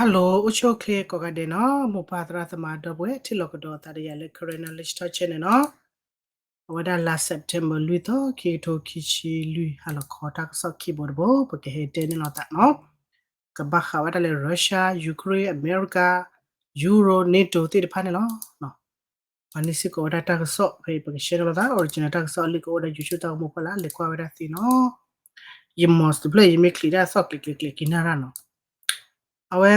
Hello အိၣ်ဆူၣ်အိၣ်ချ့ကိးဂၤဒဲးနီၤ, မိၢ်ပၢ်သရၣ်သမါဒီပုၢ်ဝဲၢ် ထံၣ်လိာ်ကဒီးသးဒီးယၤလၢ Karen Knowledge Talk Channel နီၤ. အဝဲဒၣ်လါ September လွံၢ်သီ ခံကထိခံဆံလွံၢ် ဟါလီၤခီ တၢ်ကစီၣ်ခံဘိတဘိ ပကဟဲတဲန့ၢ်လိာ်သးနီၤ. ကဘၣ်ဃးဝဲဒၣ်လၢ Russia, Ukraine, America, Euro, NATO သ့ၣ်တဖၣ်န့ၣ်လီၤ. ပှၤန့ၢ်စ့ၢ်ကီးဝဲဒၣ်တၢ်ကစီၣ်ဖဲအံၤ ပကshareန့ၢ်လိာ်သး original တၢ်ကစီၣ်အလံာ်ကအိၣ်ဝဲဒၣ် YouTube တၢ်ဂီၤမူဖီလာ် လဲၤကွၢ်ဝဲဒၣ်သ့နီၤ. ယမီၤတဖျၢၣ် ယမ့ၢ်ချံးတၢ်သီၣ်ကျဲၤကျဲၤကျဲၤက့ၤနၢ်ရၣ်နီၤ. အဝဲ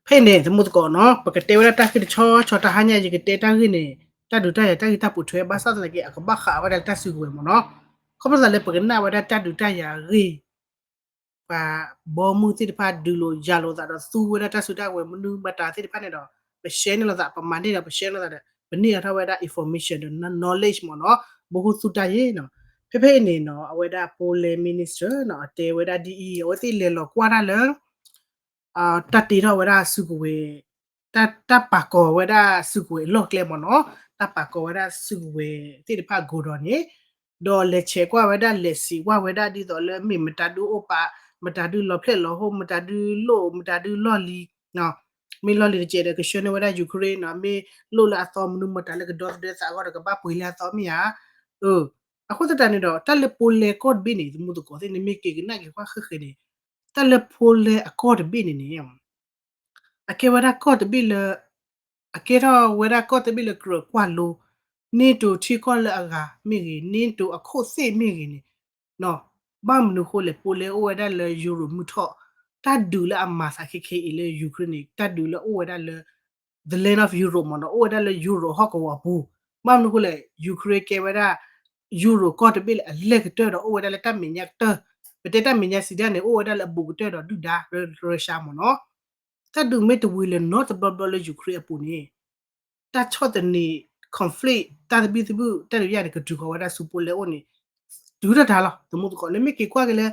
ဖဲအံၤန့ၣ် သမူသကိးနီၤ ပကတဲဝဲဒၣ်တၢ်ဂ့ၢ်တဆီဆီ တဟါညါ ယကတဲတၢ်ဂ့ၢ်န့ၣ် တၢ်ဒုးတၢ်ယၤ တၢ်ဂ့ၢ်တၢ်ပိာ်ထွဲ ဘၣ်ဆၣ်သနာ်က့ အကဘၣ်ဃးဝဲဒၣ်လၢတၢ်စုကဝဲၤမ့ၢ်နီၤ. ခီဖျိသးလၢပကနၣ်ဝဲဒၣ်တၢ်ဒုးတၢ်ယၤအဂ့ၢ် ပှၤဘီမုၢ်သ့ၣ်တဖၣ် ဒုးလိာ်ယၤလိာ်သးဒီး သူဝဲဒၣ်တၢ်စုတၢ်ကဝဲၤ မနုၤမတၤသ့ၣ်တဖၣ်န့ၣ်ဒီး ပshareန့ၢ်လိာ်သး ပမၤန့ၢ်ဒီး ပshareန့ၢ်လိာ်သးဒီး ပန့ၢ်အါထီၣ်ဝဲဒၣ် information ဒီး knowledge မ့ၢ်နီၤ ဘိဟူသူတၢ်ယ့နီၤ. ဖဲဖဲအံၤန့ၣ်နီၤ အဝဲဒၣ် Poland minister နီၤ အတဲဝဲဒၣ်ဒ်အံၤ အဝဲသ့ၣ်လဲၤလီၤကွၢ်တၢ်လၢ တၢ်တ့ထီၣ်ဝဲဒၣ်စုကဝဲၤ တၢ်ပာ်ကီၤဝဲဒၣ်စုကဝဲၤအလီၢ်ကျဲမ့ၢ်နီၤ, တၢ်ပာ်ကီၤဝဲဒၣ်စုကဝဲၤသ့ၣ်တဖၣ် godown န့ၣ်, ဒီးလဲၤဆဲးကွၢ်ဝဲဒၣ် လဲၤစံးကွၢ်ဝဲဒၣ်ဒ်သိးလၢ မ့ၢ်မတၤဒုအိၣ်ပာ်, မတၤဒုလီၤဖျဲၣ်လီၤဟိ, မတၤဒုလိၣ်, မတၤဒုလီၢ်လံၤ, မ့ၢ်လီၢ်လံၤတကဲးဒီး ကဆှၢန့ၢ်ဝဲဒၣ် Ukraine နီၤ, မ့ၢ်လိၣ်လၢအသီမနုၤမတၤလၢကဒီသဒၢသးအဂီၢ်ဒီး ကဘၣ်ပှ့ၤလၢအသီမ့ၢ်ဧါ. အဃိသတးန့ၣ်ဒီး တၢ်လၢ Poland ကီၢ်တဘ့ၣ်န့ၣ် သမူသကိးသ့ၣ်န့ၣ် မ့ၢ်က့ၤကနၣ်က့ၤကွၢ်ဃဲဃဲန့ၣ် တၢ်လၢ Poland အကီၢ်တဘ့ၣ်န့ၣ်န့ၣ် အကဲဝဲဒၣ်ကီၢ်တဘ့ၣ်လၢ အကဲထီၣ်ဝဲဒၣ်ကီၢ်တဘ့ၣ်လၢကြၢးကွၢ်လိ NATO ထံကီၢ်လၢအဂၤမ့ၢ်ဂ့ၤ, NATO အခိၣ်သ့ၣ်မ့ၢ်ဂ့ၤန့ၣ်, ဘၣ်မနုၤဃိလဲၣ် Poland အိၣ်ဝဲဒၣ်လၢ Europe မုၢ်ထီၣ်, တၢ်ဒုးလၢအမၤသးခဲခဲအံၤလၢ Ukraine န့ၣ် တၢ်ဒုးလၢအိၣ်ဝဲဒၣ်လၢ the land of Europe မ့ၢ်နီၤ, အိၣ်ဝဲဒၣ်လၢ Europe ဟီၣ်ကဝီၤအပူၤ, ဘၣ်မနုၤဃိလဲၣ် Ukraine ကဲဝဲဒၣ် Europe ကီၢ်တဘ့ၣ်လၢအလဲၢ်ကတၢၢ်ဒီး အိၣ်ဝဲဒၣ်လၢတၢ်မဲာ်ညါကတၢၢ်, ပတဲတၢ်မဲာ်ညါစံးဒၣ်န့ၣ် အိၣ်ဝဲဒၣ်လၢအဘူးကတၢၢ်ဒီးဒုၣ်ဒါ Russia မ့ၢ်နီၤ. တၢ်ဒုးမ့ၢ်တဝံၤလၢၤနီတဘျီဘျီလၢ Ukraine အပူၤန့ၣ် တၢ်ဆီၣ်သနံး conflict တၢ်သဘံၣ်သဘုၣ် တၢ်ဒုးယၤန့ၣ် ကတုၤဃီၤဝဲဒၣ်ဆူ Poland အိၣ်န့ၣ် တုၤတၢ်တၢ်လီၤ. သမူသကိး နမ့ၢ်က့ၤကွၢ်က့ၤလၢ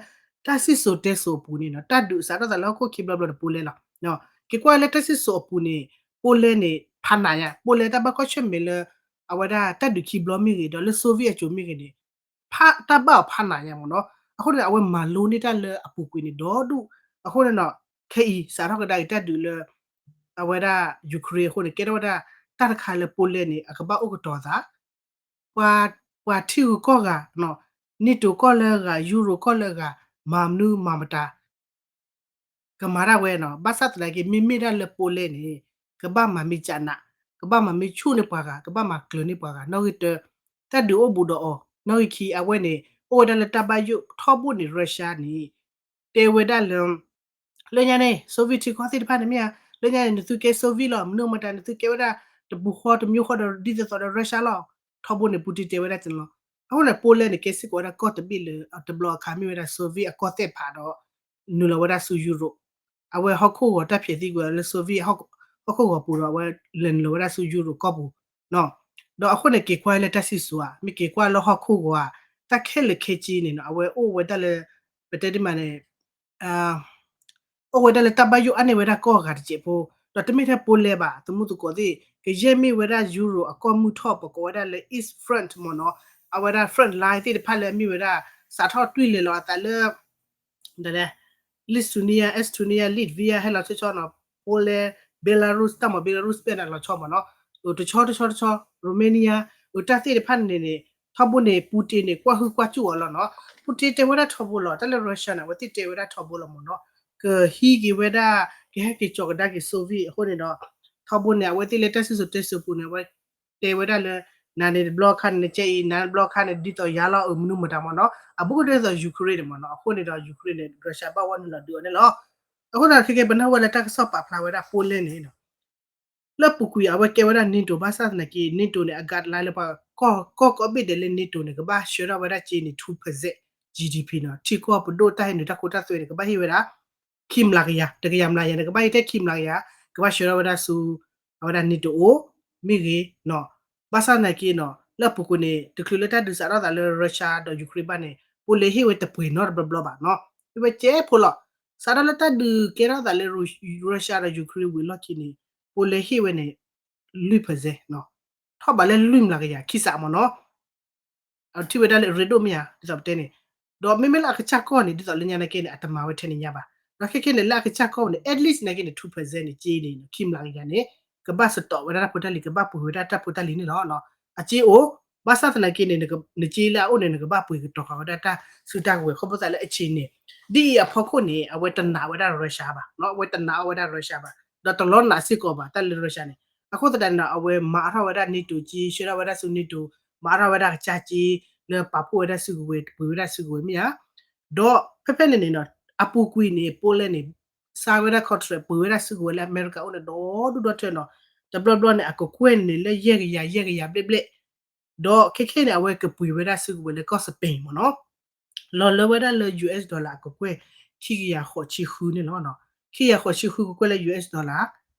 တၢ်စံၣ်စိၤတဲစိၤအပူၤန့ၣ်နီၤ တၢ်ဒုးစးထီၣ်သးလၢဟီၣ်ခိၣ်ခံဘျီဘျီဒီး Poland လီၤ. က့ၤကွၢ်လၢတၢ်စံၣ်စိၤအပူၤန့ၣ် Poland န့ၣ် ဖးနးညါ, Poland တၢ်ဘၣ်ကွၢ်ဆၢၣ်မဲာ်လၢ အဝဲဒၣ်တၢ်ဒုးခံဘျီမ့ၢ်ဂ့ၤ ဒီးလၢ Soviet အစိၤမ့ၢ်ဂ့ၤန့ၣ် ဖး တၢ်ဘၣ်အီၤဖးနးညါမ့ၢ်နီၤ. အဃိန့ၣ် အဝဲမၤလိန့ၢ်တၢ်လၢအပူၤကွံာ်န့ၣ်ဒီဒူၣ်. အဃိန့ၣ်နီၤ ခဲအံၤ စးထီၣ်ကဒါက့ၤတၢ်ဒုးလၢ အဝဲဒၣ် Ukraine အဃိန့ၣ် ကဲထီၣ်ဝဲဒၣ် တၢ်တခါလၢ Poland န့ၣ် အကဘၣ်အိၣ်ကတီၤသး ပှၤ ပှၤထံဂုၤကီၢ်ဂၤနီၤ NATO ကီၢ်လၢအဂၤ Euro ကီၢ်လၢအဂၤ မၤမနုၤမၤမတၤ ကမၤဒၣ်ဝဲနီၤ. ဘၣ်ဆၣ်သနာ်က့ မ့မ့ၢ်ဒၣ်လၢ Poland န့ၣ် ကဘၣ်မၤမ့ၢ်ကနး, ကဘၣ်မၤမ့ၢ်ဆူၣ်န့ၢ်ပှၤဂၤ, ကဘၣ်မၤကျၢၤန့ၢ်ပှၤဂၤ, နီၣ်ဂံၢ်တၢ တၢ်ဒုးအိၣ်ဘူးဒီးအီၤ, နီၣ်ဂံၢ်ခံ အဝဲန့ၣ် အိၣ်ဝဲဒၣ်လၢတၢ်ဘၣ်ယိၣ်ထီဘိန့ၣ် Russia န့ၣ် တဲဝဲဒၣ်လၢ လၢညါန့ၣ် Soviet ထံကီၢ်သ့ၣ်တဖၣ်န့ၣ်မ့ၢ်ဧါ, လၢညါန့ၣ် နသုကဲ Soviet လီၤ, မနုၤမတၤ နသုကဲဝဲဒၣ် တပူၤဃီတမျိုးဃီဒီး ဒ်သိးသိးဒီး Russia လီၤ. ထီဘိန့ၣ် Putin တဲဝဲဒၣ်န့ၣ်လီၤ. အဃိန့ၣ် Poland န့ၣ် ကဲစ့ၢ်ကီးဝဲဒၣ်ကီၢ်တဘ့ၣ်လၢ တဘျီအခါမ့ၢ်ဝဲဒၣ် Soviet အကီၢ်သဲးဖးဒီး နုာ်လီၤဝဲဒၣ်ဆူ Europe, အဝဲဟီၣ်ခိၣ်ဂီၤတၢ်ဖျဲးသံကွံာ်လၢ Soviet ဟီၣ်ခိၣ်ဂီၤပူၤဒီး အဝဲလဲၤနုာ်လီၤဝဲဒၣ်ဆူ Europe ကီၢ်ပူၤနီၤ. ဒီးအဃိန့ၣ် က့ၤကွၢ်လၢတၢ်စံၣ်စိၤဧါ, မ့ၢ်က့ၤကွၢ်လၢဟီၣ်ခိၣ်ဂီၤဧါ, တၢ်ခဲလၢာ်ခဲဆ့န့ၣ်နီၤ အဝဲအိၣ်ဝဲဒၣ်လၢ ပတဲဒ်မးန့ၣ် အိၣ်ဝဲဒၣ်လၢတၢ်ဘၣ်ယိၣ်အါန့ၢ်ဝဲဒၣ်ကီၢ်အဂၤတစဲးဖိ, ဒီးတမ့ၢ်ထဲ Poland ဘၣ် သမူသကိးသ့ၣ်, ကယဲၢ်မ့ၢ်ဝဲဒၣ် Europe အကီၢ်မုၢ်ထီၣ် ပကိးဝဲဒၣ်လၢ East Front မ့ၢ်နီၤ, အဝဲဒၣ် front line သ့ၣ်တဖၣ်လၢအမ့ၢ်ဝဲဒၣ် စးထီၣ်တွံၢ်လဲၤလီၤအသးလၢ ဒ်လဲၣ် Lithuania, Estonia, Latvia ဟဲလီၤဆီဆီနီၤ, Poland, Belarus တၢ်မၤ Belarus ပဲန့ၣ်လီၤဆီမ့ၢ်နီၤ, တဆီတဆီတဆီ Romania တၢ်သ့ၣ်တဖၣ်န့ၣ်န့ၣ် ထီဘိန့ၣ် Putin န့ၣ် ကွၢ်ဟုၣ်ကွၢ်စူၣ်အီၤလီၤနီၤ. Putin တဲဝဲဒၣ်ထီဘိလီၤ, တၢ်လၢ Russia န့ၣ် အဝဲသ့ၣ်တဲဝဲဒၣ်ထီဘိလီၤမ့ၢ်နီၤ, ကဟံးက့ၤဝဲဒၣ် ကဟဲက့ၤကၠီၤကဒါက့ၤ Soviet အဃိန့ၣ်ဒီး ထီဘိန့ၣ် အဝဲသ့ၣ်လၢတၢ်စံၣ်စိၤတဲစိၤပူၤန့ၣ် အဝဲ တဲဝဲဒၣ်လၢ နၤန့ၣ်တဘျီခါန့ၣ် နကဲအံၤ, နၤတဘျီခါန့ၣ် ဒ်သိးယၤလီၤ အၢ မနုၤမတၤမ့ၢ်နီၤ, အဘူးကတၢၢ်ဒ်သိး Ukraine န့ၣ်မ့ၢ်နီၤ, အဃိန့ၣ်ဒီး Ukraine န့ၣ် Russia ဘၣ်ဝဲနုာ်လီၤဒုးအီၤန့ၣ်လီၤ. အဃိဒီးခဲကဲ ပနၢ်ဟူဝဲလၢတၢ်ကစီၣ်ပာ်ဖျါဝဲဒၣ် Poland န့ၣ်နီၤ, လၢပူၤကွံာ်အဝဲကဲဝဲဒၣ် NATO ဘၣ်ဆၣ်သနာ်က့ NATO န့ၣ် အ guideline လၢပှၤ ကီၢ်ကီၢ်ကီၢ်ဘ့ၣ်ဒဲးလၢ NATO န့ၣ် ကဘၣ်ဆှၢထီၣ်ဝဲဒၣ်စ့န့ၣ် two percent GDP နီၤ, ထံကီၢ်ပဒိၣ်တၢ်ဟဲနုာ်တၢ်ခိတၢ်သွဲန့ၣ် ကဘၣ်ဟ့ၣ်ဝဲဒၣ် ခံမျးကယၤ, တကယၤမျးကယၤန့ၣ် ကဘၣ်ဟ့ၣ်ထဲခံမျးကယၤ, ကဘၣ်ဆှၢထီၣ်ဝဲဒၣ်ဆူ အဝဲဒၣ် NATO အိၣ် မ့ၢ်ဂ့ၤနီၤ. ဘၣ်ဆၣ်သနာ်က့နီၤ လၢအပူၤကွံာ်န့ၣ် တချုးလၢတၢ်ဒုးစးထီၣ်သးလၢ Russia ဒီး Ukraine ဘၣ်န့ၣ် Poland ဟ့ၣ်ဝဲတပှဲၤနီတဘျီဘျီဘၣ်နီၤ, ဟ့ၣ်ဝဲကဲဖိလီၤ. စးထီၣ်လၢတၢ်ဒုးကဲထီၣ်သးလၢ Russia ဒီး Ukraine ဝံၤလီၢ်ခံန့ၣ် Poland ဟ့ၣ်ဝဲန့ၣ် လွံၢ် percent နီၤ, ထီၣ်ဘးလၢလွံၢ်မျးကယၤ ခံစးမ့ၢ်နီၤ. အထံၣ်ဝဲဒၣ်လၢအရ့ဒိၣ်မ့ၢ်ဧါ ဒ်သိးပတဲန့ၣ်, ဒီးမ့မ့ၢ်လၢအကစၢ်ကီၢ်န့ၣ် ဒ်သိးလၢညါနာ်က့န့ၣ် အတမၤဝဲထဲန့ၣ်ညါဘၣ်. ဒီးခဲခဲန့ၣ် လၢအကစၢ်ကီၢ်ပူၤန့ၣ် at least နာ်က့န့ၣ် two percent န့ၣ် က့န့ၣ် ခံမျးကယၤန့ၣ် ကဘၣ်စတီးဝဲဒၣ်တၢ်ဖိတၢ်လံၤ ကဘၣ်ပှ့ၤဝဲဒၣ်တၢ်ဖိတၢ်လံၤန့ၣ်လီၤ. အက့အိၣ်, ဘၣ်ဆၣ်သနာ်က့န့ၣ် နက့လၢအအိၣ်န့ၣ် နကဘၣ်ပှ့ၤကတီၤဃာ်ဝဲဒၣ်တၢ်စုတၢ်ကဝဲၤ ခီဖျိသးလၢအဆံးန့ၣ် ဒ်အံၤအဖီခိၣ်န့ၣ် အဝဲတနာ်ဝဲဒၣ် Russia ဘၣ်, အဝဲတနာ်အီၣ်ဝဲဒၣ် Russia ဘၣ်, ဒီးတလီၤနာ်စ့ၢ်ကီးဘၣ် တၢ်လၢ Russia န့ၣ်. အဃိသတးန့ၣ်ဒီး အဝဲမၤအါထီၣ်ဝဲဒၣ် NATO က့ ဆှၢထီၣ်ဝဲဒၣ်ဆူ NATO, မၤအါထီၣ်ဝဲဒၣ်ကစၢ်က့ လၢပာ်ဖှိၣ်ဝဲဒၣ်စုကဝဲၤ ပှ့ၤဝဲဒၣ်စုကဝဲၤမ့ၢ်ဧါ. ဒီးဖဲဖဲန့ၣ်န့ၣ်ဒီး အပူၤကွံာ်န့ၣ် Poland န့ၣ် sign ဝဲဒၣ် contract ပှ့ၤဝဲဒၣ်စုကဝဲၤလၢအမဲရကၤအိၣ်န့ၣ် ဒီဒူၣ်ဒီထၢနီၤ. တဘျီဘျီန့ၣ် အကကွဲၢ်န့ၣ်လၢယဲၢ်ကယၤ ယဲၢ်ကယၤဘျဲၣ်ဘျဲၣ်, ဒီးခဲခဲန့ၣ် အဝဲကပှ့ၤဝဲဒၣ်စုကဝဲၤလၢကီၢ် Spain မ့ၢ်နီၤ. လီၤလၢဝဲဒၣ်လၢ US dollar အကကွဲၢ် ခံကယၤဃိးဆံဃုန့ၣ်လီၤ. ခံကယၤဃိးဆံဃုကကွဲၢ်လၢ US dollar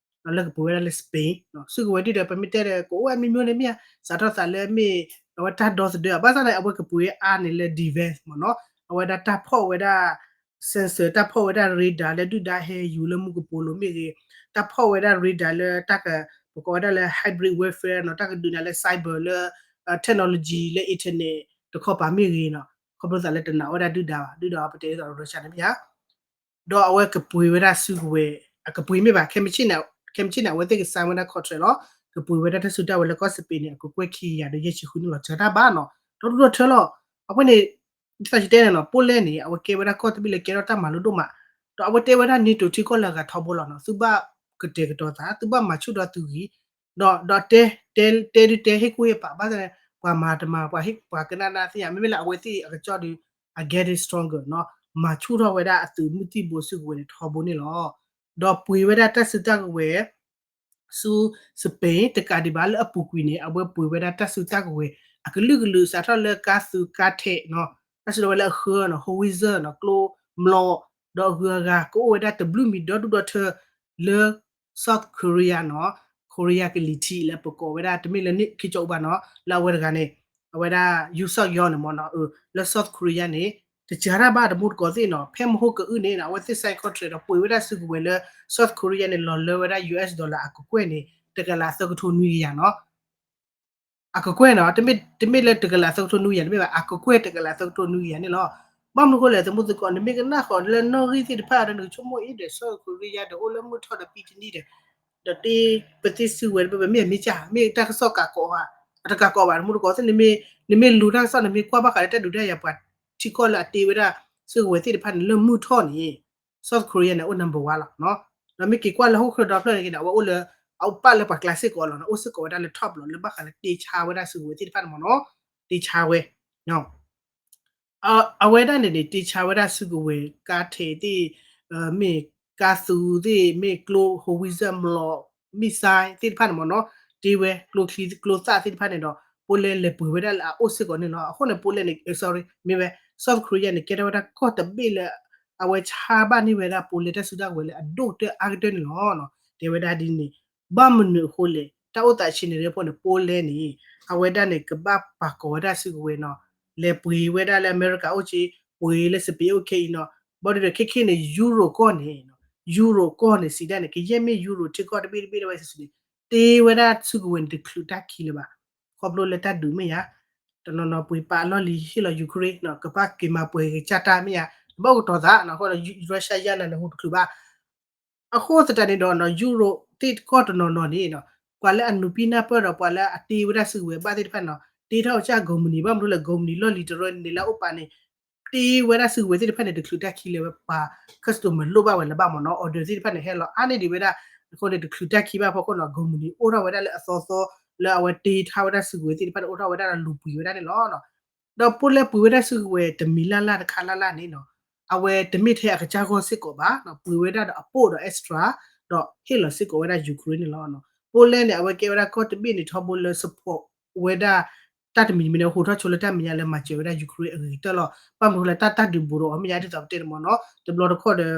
လၢကပှ့ၤဝဲဒၣ်လၢ Spain စုကဝဲၤဒ်ဒီး ပမ့ၢ်တဲဒီး ကအိၣ်ဝဲမ့ၢ်မ့ၢ်န့ၣ်မ့ၢ်ဧါ, စးထီၣ်သးလၢမ့ၢ် အဝဲတၢ်ဒီသဒၢ ဘၣ်ဆၣ်န့ၣ် အဝဲကပှ့ၤအါန့ၣ်လၢ defense မ့ၢ်နီၤ. အဝဲဒၣ်တၢ်ဖီၣ်ဝဲဒၣ် sensor တၢ်ဖီၣ်ဝဲဒၣ် radar လၢဒုၣ်ဒါဟဲယူၤလၢမူကပိာ်လိၤမ့ၢ်ဂ့ၤ, တၢ်ဖီၣ်ဝဲဒၣ် radar လၢတၢ်က ပကိးဝဲဒၣ်လၢ hybrid warfare နီၤ, တၢ်ကဒုးနၤလၢ cyber လၢ technology လၢ internet တခီပၤမ့ၢ်ဂ့ၤနီၤ, ခီဖျိသးလၢတနာ်ဝဲဒၣ်ဒုၣ်ဒါဘၣ်, ဒုၣ်ဒါပတဲဒ်သိး Russia န့ၣ်မ့ၢ်ဧါ. ဒီးအဝဲကပှ့ၤဝဲဒၣ်စုကဝဲၤ, အကပှ့ၤမ့ၢ်ဘၣ်, ခဲမုၢ်ဆ့ၣ်န့ၣ် ခဲမုၢ်ဆ့ၣ်န့ၣ် အဝဲသ့ၣ်က sign ဝဲဒၣ် contract လီၤ. ကပှ့ၤဝဲဒၣ်တၢ်စုတၢ်ဝဲၤလၢကီၢ် Spain န့ၣ် အကကွဲၢ်ခံကယၤဒီးယဲၢ်ဆံဃုန့ၣ်လီၤ. စှၤတၢ်ဘၣ်နီၤ, ဒီဒူၣ်ဒီထၢလီၤ. အဝဲန့ၣ် ဒ်သိးယတဲန့ၣ်နီၤ, Poland န့ၣ် အဝဲကဲဝဲဒၣ်ကီၢ်တဘ့ၣ်လၢကဲထီၣ်တၢ်မၤလိဒိၣ်မး, ဒီးအဝဲတဲဝဲဒၣ် NATO ထံကီၢ်လၢအဂၤထီဘိလီၤနီၤ, သုဘၣ်ကတဲာ်ကတီၤသး, သုဘၣ်မၤဆူၣ်ထီၣ်သုဂံၢ်, ဒီး ဒီးတဲ တဲ တဲဒုးတဲဟ့ၣ်ကူၣ်ဟ့ၣ်ပာ်, ဘၣ်ဆၣ်န့ၣ် ပှၤမၤတမၤ ပှၤဟ့ၣ်ပှၤကနၣ်နၢ်သ့ၣ်ညါ, မ့မ့ၢ်လၢအဝဲသ့ၣ်အကစီၣ်ဒီး are getting stronger နီၤ, မၤဆူၣ်ထီၣ်ဝဲဒၣ်အသုးမုၢ်သံၣ်ဘိစုကဝဲၤန့ၣ်ထီဘိန့ၣ်လီၤ. ဒီးပှ့ၤဝဲဒၣ်တၢ်စုတၢ်ကဝဲၤ ဆူ Spain တကးဒံးဘၣ်လၢအပူၤကွံာ်န့ၣ် အဝဲပှ့ၤဝဲဒၣ်တၢ်စုတၢ်ကဝဲၤ အကလုာ်ကလုာ် စးထီၣ်လၢကါသုးကါထဲးနီၤ, တၢ်စုဒီးဝဲလၢအဃၢၤနီၤ, howitzer နီၤ, ကျိမျီး, ဒီးအဂုၤအဂၤ ကအိၣ်ဝဲဒၣ်တဘျုးမံၤဒီဒူၣ်ဒီထၢလၢ South Korea နီၤ, Korea ကလံၤထံးလၢပကိးဝဲဒၣ် တမ့ၢ်လၢန့ၣ် Kim Jong Un ဘၣ်နီၤ, လၢအဝဲတဂၤန့ၣ် အဝဲဒၣ် Yoon Suk Yeol န့ၣ်မ့ၢ်နီၤ, လၢ South Korea န့ၣ် တစှၤတၢ်ဘၣ်တမူတကိးသ့ၣ်နီၤ, ဖဲမဟိကအုၣ်န့ၣ် အဝဲသ့ၣ် sign contract ဒီးပှ့ၤဝဲဒၣ်စုကဝဲၤလၢ South Korea န့ၣ် လီၤလၢဝဲဒၣ် US dollar အကကွဲၢ်န့ၣ် တကလးသၢကထိနွံကယၤနီၤ. အကကွဲၢ်နီၤ, တမ့ၢ်လၢတကလးသၢကထိနွံကယၤတမ့ၢ်ဘၣ်, အကကွဲၢ်တကလးသၢကထိနွံကယၤန့ၣ်လီၤ. ဘၣ်မနုၤအဃိလဲၣ် သမူသကိး နမ့ၢ်ကနၣ်ဃီၤလၢနီၣ်ဂံၢ်သ့ၣ်တဖၣ်ဒီး နကဆိကမိၣ်အံၤဒီး South Korea ဒီးအိၣ်လၢမုၢ်ထီၣ်ဒီး ပံတနံၣ်ဒီး ဒီးတ့ ပသ့ၣ်စုကဝဲၤတဘ့ၣ် ပမ့ၢ်အမ့ၢ်ကၢ် မ့ၢ်တၢ်ကစီၣ်ကးကိးဧါ, အတကးကိးဘၣ် တမူတကိးသ့ၣ် နမ့ၢ်လူၤတၢ်ကစီၣ် နမ့ၢ်ကွၢ်ဘၣ်ဃးလၢတၢ်ဒုးတၢ်ယၤ ပှၤထံကီၢ်လၢအတ့ဝဲဒၣ် စုကဝဲၤသ့ၣ်တဖၣ်န့ၣ် လၢမုၢ်ထီၣ်န့ၣ် South Korea န့ၣ် အိၣ် number one လီၤ. ဒီးမ့ၢ်က့ၤကွၢ်လၢဟီၣ်ခိၣ်ဒီဖျၢၣ်န့ၣ်က့ၤဒီး အဝဲအိၣ်လၢ အအိၣ်ပာ်လၢပှၤကျါစ့ၢ်ကီးလီၤ, အိၣ်စ့ၢ်ကီးဝဲဒၣ်လၢ top လီၤ, လၢဘၣ်ဃးလၢတ့ဆါဝဲဒၣ်စုကဝဲၤသ့ၣ်တဖၣ်န့ၣ်မ့ၢ်နီၤ, တ့ဆါဝဲ အဝဲဒၣ်န့ၣ်န့ၣ် တ့ဆါဝဲဒၣ်စုကဝဲၤ ကါထဲးသ့ၣ်, မ့ၢ်ကါသူသ့ၣ်, မ့ၢ်ကျိ howitzer မျီး, missile သ့ၣ်တဖၣ်န့ၣ်မ့ၢ်နီၤ, တ့ဝဲကျိချံကျိသၣ်သ့ၣ်တဖၣ်န့ၣ်ဒီး Poland လဲၤပှ့ၤဝဲဒၣ်လၢအအိၣ်စ့ၢ်ကီးန့ၣ်လီၤ. အဃိန့ၣ် Poland န့ၣ် sorry မ့ၢ်ဝဲ South Korea န့ၣ် ကဲထီၣ်ဝဲဒၣ်ကီၢ်တဘ့ၣ်လၢ အဝဲဆါဘၣ်န့ၢ်ဝဲဒၣ် Poland တၢ်စုတၢ်ကဝဲၤလၢအဒိၣ်ကတၢၢ်အါကတၢၢ်န့ၣ်လီၤ. တဲဝဲဒၣ်ဒ်န့ၣ် ဘၣ်မနုၤအဃိလဲၣ် တၢ်အိၣ်သးဆံးန့ၣ် ရ့ဖိန့ၣ် Poland န့ၣ် အဝဲဒၣ်န့ၣ် ကဘၣ်ပာ်ကိးဝဲဒၣ်စုကဝဲၤနီၤ, လဲၤပှ့ၤဝဲဒၣ်လၢအမဲရကၤအိၣ်က့, ပှ့ၤလၢ Spain အိၣ်ခဲအံၤနီၤ, ဘၣ်ဒီးခဲခဲန့ၣ် Euro ကီၢ်န့ၣ်, Euro ကီၢ်န့ၣ် စံးဒၣ်န့ၣ် ကယဲၢ်မ့ၢ် Euro ထံကီၢ်တဘ့ၣ်တဘ့ၣ်လၢဝဲစုန့ၣ် တ့ဝဲဒၣ်စုကဝဲၤန့ၣ် တချုးတၢ်ခံလၢၤဘၣ်, ခီဖျိလၢတၢ်ဒုးမ့ၢ်ယါ, တနီၤနီၤပှ့ၤပာ်အလီၢ်လံၤဟ့ၣ်လီၤ Ukraine နီၤ, ကဘၣ်က့ၤမၤပှဲၤကစၢ်တၢ်မ့ၢ်ယါ, တဘၣ်အိၣ်ကတီၤသးနီၤ, အဃိဒီး Russia ယါနၤန့ၣ် ဟူတချုးဘၣ် အဃိသတးန့ၣ်ဒီး Euro သ့ၣ်ကီၢ်တနီၤနီၤန့ၣ် ပှၤလၢအနုာ်ပံနၢ်ပၢၢ်ဒီး ပှၤလၢအတ့ဝဲဒၣ်စုကဝဲၤဘၣ်သ့ၣ်တဖၣ်န့ၣ် တ့ထီၣ်ကစၢ် ကုမ္ပဏီ ဘၣ်မနုၤလဲၣ် ကုမ္ပဏီ လီၢ်လံၤတရၢန့ၣ်လၢအအိၣ်ပာ်န့ၣ် တ့ဝဲဒၣ်စုကဝဲၤသ့ၣ်တဖၣ်န့ၣ် တချုးတၢ်ခံလၢၤဝဲ ပှၤ customer လိၣ်ဘၣ်ဝဲလၢၤဘၣ်မ့ၢ်နီၤ, order သ့ၣ်တဖၣ်န့ၣ် ဟဲလီၤအါန့ၢ်ဒံးဝဲဒၣ်, အဃိန့ၣ် တချုးတၢ်ခံဘၣ်ဖီခိၣ်နီၤ ကုမ္ပဏီ အိၣ်ထီၣ်ဝဲဒၣ်လၢအသီသီ လၢအဝဲတ့ထါဝဲဒၣ်စုကဝဲၤသ့ၣ်တဖၣ်န့ၣ် အိၣ်ထီၣ်ဝဲဒၣ်လၢလူၤပှ့ၤဝဲဒၣ်န့ၣ်လီၤ. ဒီး Poland ပှ့ၤဝဲဒၣ်စုကဝဲၤတမံၤလၢ်လၢ်တခါလၢ်လၢ်န့ၣ်နီၤ, အဝဲတမ့ၢ်ထဲအကစၢ်ဂီၢ်စ့ၢ်ကီးဘၣ်, ပှ့ၤဝဲဒၣ်ဒီးအပိၢ်ဒီး extra ဒီးဟ့ၣ်လီၤစ့ၢ်ကီးဝဲဒၣ် Ukraine န့ၣ်လီၤ. Poland န့ၣ် အဝဲကဲဝဲဒၣ်ကီၢ်တဘ့ၣ်န့ၣ် ထီဘိလၢ support ဝဲဒၣ် တၢ်တမံၤတမံၤန့ၣ် ဟူးထီၣ်ဆိလၢတၢ်မဲာ်ညါလၢမၤစၢၤဝဲဒၣ် Ukraine အဂ့ၤကတၢၢ်လီၤ. ဘၣ်မနုၤဃိလဲၣ် တၢ်တၢ်ဒုးဘူးဒီးအီၤမ့ၢ်ယါဒ်သိးပတဲန့ၣ်မ့ၢ်နီၤ, တဘျီတခီၣ်ဒီး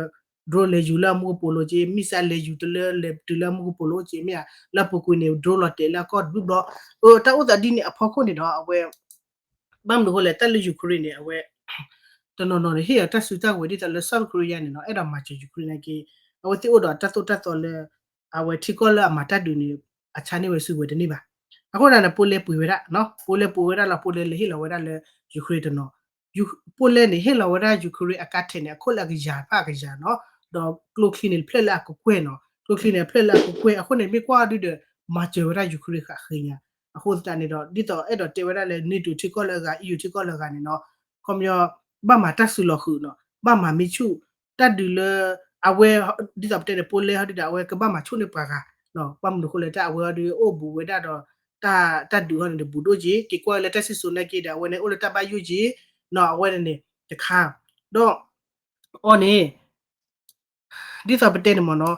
drone လဲၤယူၤလၢအမူကပိာ်လိၤက့, missile လဲၤယူၤတလၢလဲၤတုၤလၢအမူကပိာ်လိၤအိၣ်က့မ့ၢ်ဧါ, လၢအပူၤကွံာ်န့ၣ် drone လီၤတဲာ်လၢအကီၢ်တဘျီဘျီ, အတၢ်အိၣ်သးဒ်န့ၣ်အဖီခိၣ်န့ၣ်ဒီး အဝဲ ဘၣ်မနုၤအဃိလဲၣ် တၢ်လၢ Ukraine န့ၣ် အဝဲ တနီၤနီၤန့ၣ် ဟ့ၣ်အီၤတၢ်စုတၢ်ကဝဲၤဒ်သိးလၢ South Korea န့ၣ်နီၤ အဲၣ်ဒိးမၤစၢၤ Ukraine နာ်က့, အဝဲသ့ၣ်အိၣ်ဒီးတၢ်သိၣ်တၢ်သီလၢ အဝဲထံကီၢ်လၢအမၤတၢ်ဒုးန့ၣ် အဆါန့ၢ်ဝဲစုကဝဲၤတန့ၢ်ဘၣ်. အဃိန့ၣ် Poland ပှ့ၤဝဲဒၣ်, Poland ပှ့ၤဝဲဒၣ်လီၤ Poland လဲၤဟ့ၣ်လီၤဝဲဒၣ်လၢ Ukraine တနီၤ, Poland န့ၣ် ဟ့ၣ်လီၤဝဲဒၣ် Ukraine အကါထဲးန့ၣ် အခိၣ်လၢအကယၤတဖၣ်အကယၤနီၤ, ဒီးကျိချံန့ၣ် ဖျၢၣ်လၢအကကွဲၢ်နီၤ, ကျိချံန့ၣ် ဖျၢၣ်လၢအကကွဲၢ် အဃိန့ၣ် မ့ၢ်ကွၢ်အီၤဒုဒီး မၤစၢၤဝဲဒၣ် Ukraine ဃးဃ့ညါ, အဃိသတးန့ၣ်ဒီး ဒ်သိးအဲၣ်ဒိးတဲဝဲဒၣ်လၢ NATO ထံကီၢ်လၢအဂၤ EU ထံကီၢ်လၢအဂၤန့ၣ်နီၤ, ခီပညီ ဘၣ်မၤတၢ်စုလီၤဃုာ်နီၤ, ဘၣ်မၤမ့ၢ်ဆူၣ်, တၢ်ဒုးလၢ အဝဲ ဒ်သိးပတဲန့ၣ် Poland ဟီဒုဒီး အဝဲကဘၣ်မၤဆူၣ်န့ၢ်ပှၤဂၤ, ဘၣ်မနုၤအဃိလဲၣ် တၢ်အဝဲအီၤဒုအိၣ်ဘူးဝဲဒၣ်ဒီး တၢ်ဒုးဟီန့ၣ်ဒီးဘူးဒိၣ်က့ၤ က့ၤကွၢ်လၢတၢ်စံၣ်စိၤနာ်က့ဒီး အဝဲန့ၣ်အိၣ်လၢတၢ်ဘၣ်ယိၣ်က့ၤ, အဝဲန့ၣ်န့ၣ် တခါ, ဒီး အီၤန့ၣ် ဒ်သိးပတဲန့ၣ်မ့ၢ်နီၤ,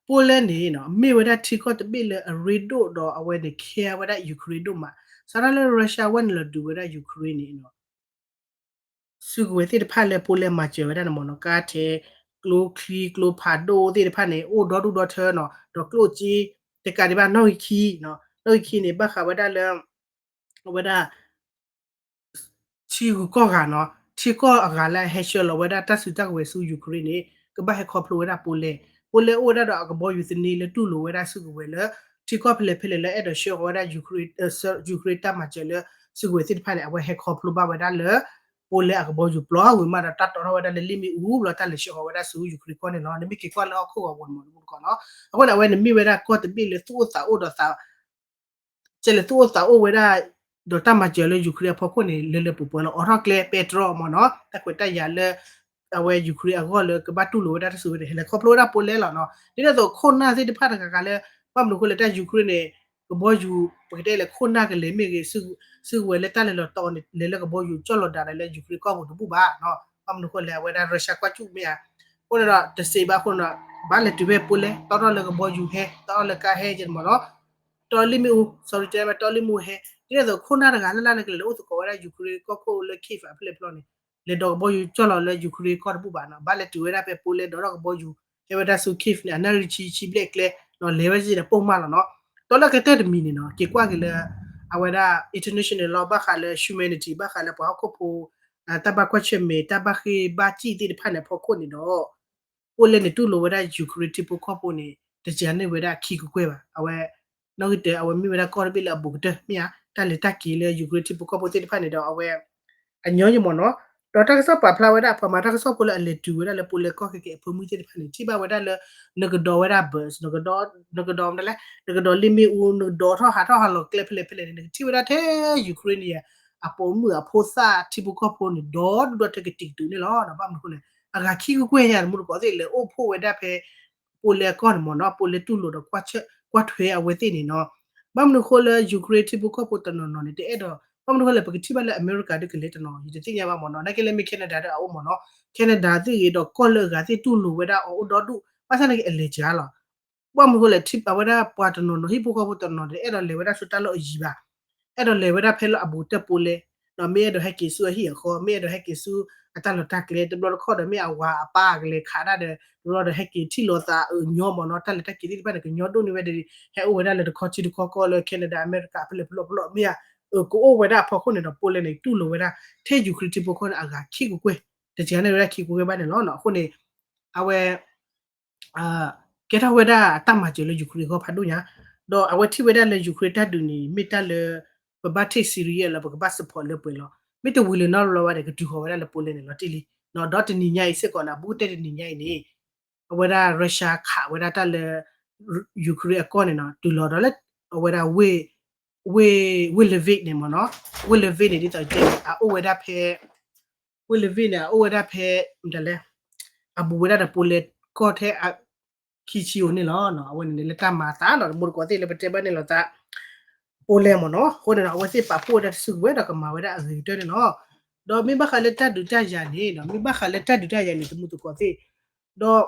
Poland န့ၣ် မ့ၢ်ဝဲဒၣ်ထံကီၢ်တဘ့ၣ်လၢအရ့ဒိၣ်ဒီးအဝဲန့ၣ် care ဝဲဒၣ် Ukraine ဒိၣ်မး, စးထီၣ်လၢ Russia ဝဲန့ၣ်လီၤဒုးဝဲဒၣ် Ukraine န့ၣ်နီၤ စုကဝဲၤသ့ၣ်တဖၣ်လၢ Poland မၤစၢၤဝဲဒၣ်န့ၣ်မ့ၢ်နီၤ, ကါထဲ, ကျိချံ, ကျိဖးဒိၣ်သ့ၣ်တဖၣ်န့ၣ် အိၣ်ဒီဒူၣ်ဒီထၢနီၤ, ဒီးကျိၣ်စ့ တကးဒံးဘၣ်နီၣ်ဂံၢ်ခံ, နီၣ်ဂံၢ်ခံန့ၣ် ဘၣ်ဃးဝဲဒၣ်လၢ အဝဲဒၣ် ထံဂုၤကီၢ်ဂၤနီၤ, ထံကီၢ်အဂၤလၢအဟဲဆှၢလီၤဝဲဒၣ်တၢ်စုတၢ်ကဝဲၤဆူ Ukraine န့ၣ် ကဘၣ်ဟဲခီဖျိဝဲဒၣ် Poland, Poland အိၣ်ဝဲဒၣ်ဒီးအကဘီယူၤသန့လၢတူၢ်လိာ်ဝဲဒၣ်စုကဝဲၤလၢ ထံကီၢ်ဖဲလဲၣ်ဖဲလဲၣ်လၢအဲၣ်ဒိးဆှၢဃီၤဝဲဒၣ် Ukraine တၢ်မၤစၢၤလၢ စုကဝဲၤသ့ၣ်တဖၣ်န့ၣ် အဝဲဟဲခီဖျိဘၣ်ဝဲဒၣ်လၢ Poland အကဘီယူၤပျီဝံၤမးဒီး တၢ်တီထီၣ်ဝဲဒၣ်လၢလ့ၣ်မ့ၣ်အူဘျီ တၢ်လဲၤဆှၢဃီၤဝဲဒၣ်ဆူ Ukraine ကီၢ်န့ၣ်လီၤ. နမ့ၢ်က့ၤကွၢ်လၢဟီၣ်ခိၣ်ဂီၤပူၤန့ၣ်မ့ၢ်တမူတကိးနီၤ, အဃိန့ၣ် အဝဲန့ၣ်မ့ၢ်ဝဲဒၣ်ကီၢ်တဘ့ၣ်လၢသူၣ်အိၣ်သးအိၣ်ဒီးသး ကဲလဲၣ်သူၣ်အိၣ်သးအိၣ်ဝဲဒၣ် ဒီးတၢ်မၤစၢၤလၢ Ukraine အဖီခိၣ်န့ၣ် လၢလၢပှဲၤပှဲၤလီၤ. အိးထီၣ်ကျဲ ပဲတြီမ့ၢ်နီၤ, တၢ်ခွဲးတၢ်ယာ်လၢ အဝဲ Ukraine အဂီၢ်လၢကဘၣ်တူၢ်လိာ်ဝဲဒၣ်တၢ်စုကဝဲၤန့ၣ် ဟဲလဲၤခီဖျိဝဲဒၣ် Poland လီၤနီၤ. ဒ်န့ၣ်အသိးခိၣ်နၢ်သ့ၣ်တဖၣ်တဂၤဂၤလၢ ဘၣ်မနုၤအဃိလဲၣ် တၢ် Ukraine န့ၣ် ကဘီယူၤ ပကတဲလၢခိၣ်နၢ်ကလဲၤမ့ၢ်ဂ့ၤ စုကဝဲၤလၢတၢ်လဲၤလီၤတီၤန့ၣ် လဲၤလၢကဘီယူၤကၠီၣ်လီၤဒၣ်ဒီးလၢ Ukraine ကီၢ်ပူၤတဘူၣ်ဘၣ်နီၤ. ဘၣ်မနုၤအဃိလဲၣ် အဝဲဒၣ် Russia ကွၢ်စူၣ်မ့ၢ်ဧါ. အဃိန့ၣ်ဒီး တစံးဘၣ်အဃိန့ၣ်ဒီး ဘၣ်လဲၤတုၤဖဲ Poland တီထီၣ်လၢကဘီယူၤဟဲ တီထီၣ်လၢကါဟဲကဲန့ၣ်မ့ၢ်နီၤ. တီလ့ၣ်မ့ၣ်အူ sorry တဲမ့ၢ် တီလ့ၣ်မ့ၣ်အူဟဲ ဒ်န့ၣ်အသိးခိၣ်နၢ်တဂၤလၢ်လၢ်လၢကလဲၤလၢအိၣ်သကိးဝဲဒၣ် Ukraine ကီၢ်ခိၣ်လၢ Kyiv အဖျၢၣ်ဖျီန့ၣ် လဲၤဒိးကဘီယူၤကၠီၣ်လီၤလၢ Ukraine ကီၢ်တဘူၣ်ဘၣ်နီၤ. ဘၣ်လဲၤတုၤဝဲဒၣ်ဖဲ Poland ဒိးထီၣ်ကဘီယူၤ ဟဲဝဲဒၣ်ဆူ Kyiv န့ၣ် အနၣ်ရံၣ်ဆံဆံဘျဲၣ်ကျဲနီၤ လဲၤဝဲဒၣ်ဒီးပိာ်မၢ်လီၤနီၤ. တီလၢကတၢၢ်တမံၤန့ၣ်နီၤ က့ၤကွၢ်က့ၤလၢ အဝဲဒၣ် international law ဘၣ်ဃးလၢ humanity ဘၣ်ဃးလၢပှၤဟီၣ်ခိၣ်ဖိ တၢ်ဘၣ်ကွၢ်ဆၢၣ်မဲာ် တၢ်ဘၣ်ဃ့ၢ်ဘါစံၣ်သ့ၣ်တဖၣ်န့ၣ်အဖီခိၣ်န့ၣ်ဒီး Poland န့ၣ်တူၢ်လိာ်ဝဲဒၣ် Ukraine ထံဖိကီၢ်ဖိန့ၣ် တစှၤန့ၢ်ဝဲဒၣ်ခံကကွဲၢ်ဘၣ်. အဝဲ နီၣ်ဂံၢ်တၢ အဝဲမ့ၢ်ဝဲဒၣ်ကီၢ်တဘ့ၣ်လၢအဘူးကတၢၢ်မ့ၢ်ဧါ တၢ်လဲၤတၢ်က့ၤလၢ Ukraine ထံဖိကီၢ်ဖိသ့ၣ်တဖၣ်န့ၣ်ဒီး အဝဲ အညီယမ့ၢ်နီၤ. ဒီးတၢ်ကစီၣ်ပာ်ဖျါဝဲဒၣ် ပှၤမၤတၢ်ကစီၣ်ဖိလၢအလဲၤတုၤဝဲဒၣ်လၢ Poland ကီၢ်ခဲကဲအဖၢမုၢ်သ့ၣ်တဖၣ်န့ၣ် ထံၣ်ဘၣ်ဝဲဒၣ်လၢ နကဒိးဝဲဒၣ် bus နကဒိး နကဒိးမနုၤလဲၣ် နကဒိးလ့ၣ်မ့ၣ်အူ နကဒိးထီၣ်ဟးထီၣ်ဟးလီၤကျဲဖဲလဲၣ်ဖဲလဲၣ်န့ၣ် နကထံၣ်ဝဲဒၣ်ထဲ Ukraine န့ၣ် အပိာ်မုၣ်အဖိသၣ်ထံဖိကီၢ်ဖိန့ၣ် ဒီဒူၣ်ဒီထၢကတံာ်ကတုၤန့ၣ်လီၤ. ဘၣ်မနုၤအဃိလဲၣ် အဂၤခံကကွဲၢ်ညါန့ၣ် မူတကိးသ့ၣ်လဲၤအိၣ်ဖှိၣ်ဝဲဒၣ်ဖဲ Poland ကီၢ်န့ၣ်မ့ၢ်နီၤ Poland တူၢ်လိာ်ဒီး ကွၢ်ထွဲအဝဲသ့ၣ်န့ၣ်နီၤ. ဘၣ်မနုၤအဃိလၢ Ukraine ထံဖိကီၢ်ဖိတနီၤနီၤန့ၣ် တအဲၣ်ဒိး ဘၣ်မနုၤအဃိလဲၣ် ပကထံၣ်ဘၣ်လၢအမဲရကၤဒုးကလဲၤတနီၤ ယတသ့ၣ်ညါဘၣ်မ့ၢ်နီၤ နာ်က့လၢမ့ၢ် Canada ဒုးအအိၣ်မ့ၢ်နီၤ Canada သ့ၣ်ဂ့ၤဒီးကီၢ်လၢအဂၤသ့ၣ်တူၢ်လိာ်ဝဲဒၣ်အီၤအိၣ်ဒီဒူၣ် ဘၣ်ဆၣ်နာ်က့အလဲၤစှၤလီၤ ဘၣ်မနုၤအဃိလဲၣ် ထံၣ်အဝဲဒၣ်ပှၤတနီၤနီၤ ဟံၣ်ဖိဃီဖိတနီၤနီၤန့ၣ် အဲၣ်ဒိးလဲၤဝဲဒၣ်ဆူတၢ်လီၢ်အယံၤဘၣ် အဲၣ်ဒိးလဲၤဝဲဒၣ်ဖဲလၢအဘူးကတၢၢ် Poland ဒီးမ့ၢ်အဲၣ်ဒိးဟဲက့ၤဆူအဟံၣ်အဃီ မ့ၢ်အဲၣ်ဒိးဟဲက့ၤဆူအတၢ်လီၢ်တၢ်ကျဲ တဘျီတခီၣ်ဒီးမ့ၢ်အဝၤအပၢ်ကလဲၤခးတၢ်ဒီး တဘျီဒီးဟဲက့ၤထံၣ်လိာ်သးအၢၣ်ညီမ့ၢ်နီၤ တၢ်လဲၤတၢ်က့ၤသ့ၣ်တဖၣ်န့ၣ် ကညီဒိၣ်န့ၢ်ဝဲဒီး ဟဲအိၣ်ဝဲဒၣ်လၢတခီထံတခီကီၢ်လၢ Canada အမဲရကၤ ဖဲလဲၣ်ဖဲလဲၣ်ဖဲလဲၣ်မ့ၢ်ဧါ အၢၣ်ကအိၣ်ဝဲဒၣ်အဖီခိၣ်န့ၣ်ဒီး Poland န့ၣ် တူၢ်လိာ်ဝဲဒၣ် ထဲ Ukraine ထံဖိကီၢ်ဖိန့ၣ် အဂၤခံကကွဲၢ် တစှၤန့ၢ်ဝဲဒၣ်ခံကကွဲၢ်ဘၣ်န့ၣ်လီၤ. အဃိန့ၣ် အဝဲ ကဲထီၣ်ဝဲဒၣ်တၢ်မၤစၢၤလၢ Ukraine အဂီၢ်ဖးဒိၣ်ညါ, ဒီးအဝဲထံၣ်ဝဲဒၣ်လၢ Ukraine တၢ်ဒုးန့ၣ် မ့ၢ်တၢ်လၢ ပဘၣ် take serious လီၤ ပကဘၣ် support လၢပှဲၤလီၤ. မ့ၢ်တဝံၤလၢၤနီတဘျီဘၣ်ဒီး ကတုၤဃီၤဝဲဒၣ်လၢ Poland န့ၣ်လီၤတံၢ်လံ. ဒီးတနံၤညါအံၤစ့ၢ်ကီးန့ၣ် ဘူးကတၢၢ်တနံၤညါအံၤန့ၣ် အဝဲဒၣ် Russia ခးဝဲဒၣ်တၢ်လၢ Ukraine အကီၢ်န့ၣ်နီၤ တုၤလီၤဒီးလၢ အဝဲဒၣ် ဝ့ၢ် ဝ့ၢ် ဝ့ၢ် Lviv န့ၣ်မ့ၢ်နီၤ, ဝ့ၢ် Lviv န့ၣ် ဒ်သိးတဲန့ၣ် အအိၣ်ဝဲဒၣ်ဖဲ ဝ့ၢ် Lviv န့ၣ် အအိၣ်ဝဲဒၣ်ဖဲ မတၤလဲၣ် အဘူးဝဲဒၣ်ဒီး Poland ကီၢ်ထဲ ခံဆံဧိၤန့ၣ်လီၤ. အဝဲန့ၣ်လၢတၢ်မၤအသးနီၤ တမူတကိးသ့ၣ်လၢပတဲဘၣ်န့ၣ်လီၤသး Poland မ့ၢ်နီၤ, အဃိန့ၣ်ဒီး အဝဲသ့ၣ်ပာ်ဖှိၣ်ဝဲဒၣ်တၢ်စုကဝဲၤဒီးကမၤဝဲဒၣ်အဂ့ၤကတၢၢ်န့ၣ်လီၤ. ဒီးမ့ၢ်ဘၣ်ဃးလၢတၢ်ဒုးတၢ်ယၤန့ၣ် မ့ၢ်ဘၣ်ဃးလၢတၢ်ဒုးတၢ်ယၤန့ၣ် တမူတကိးသ့ၣ် ဒီး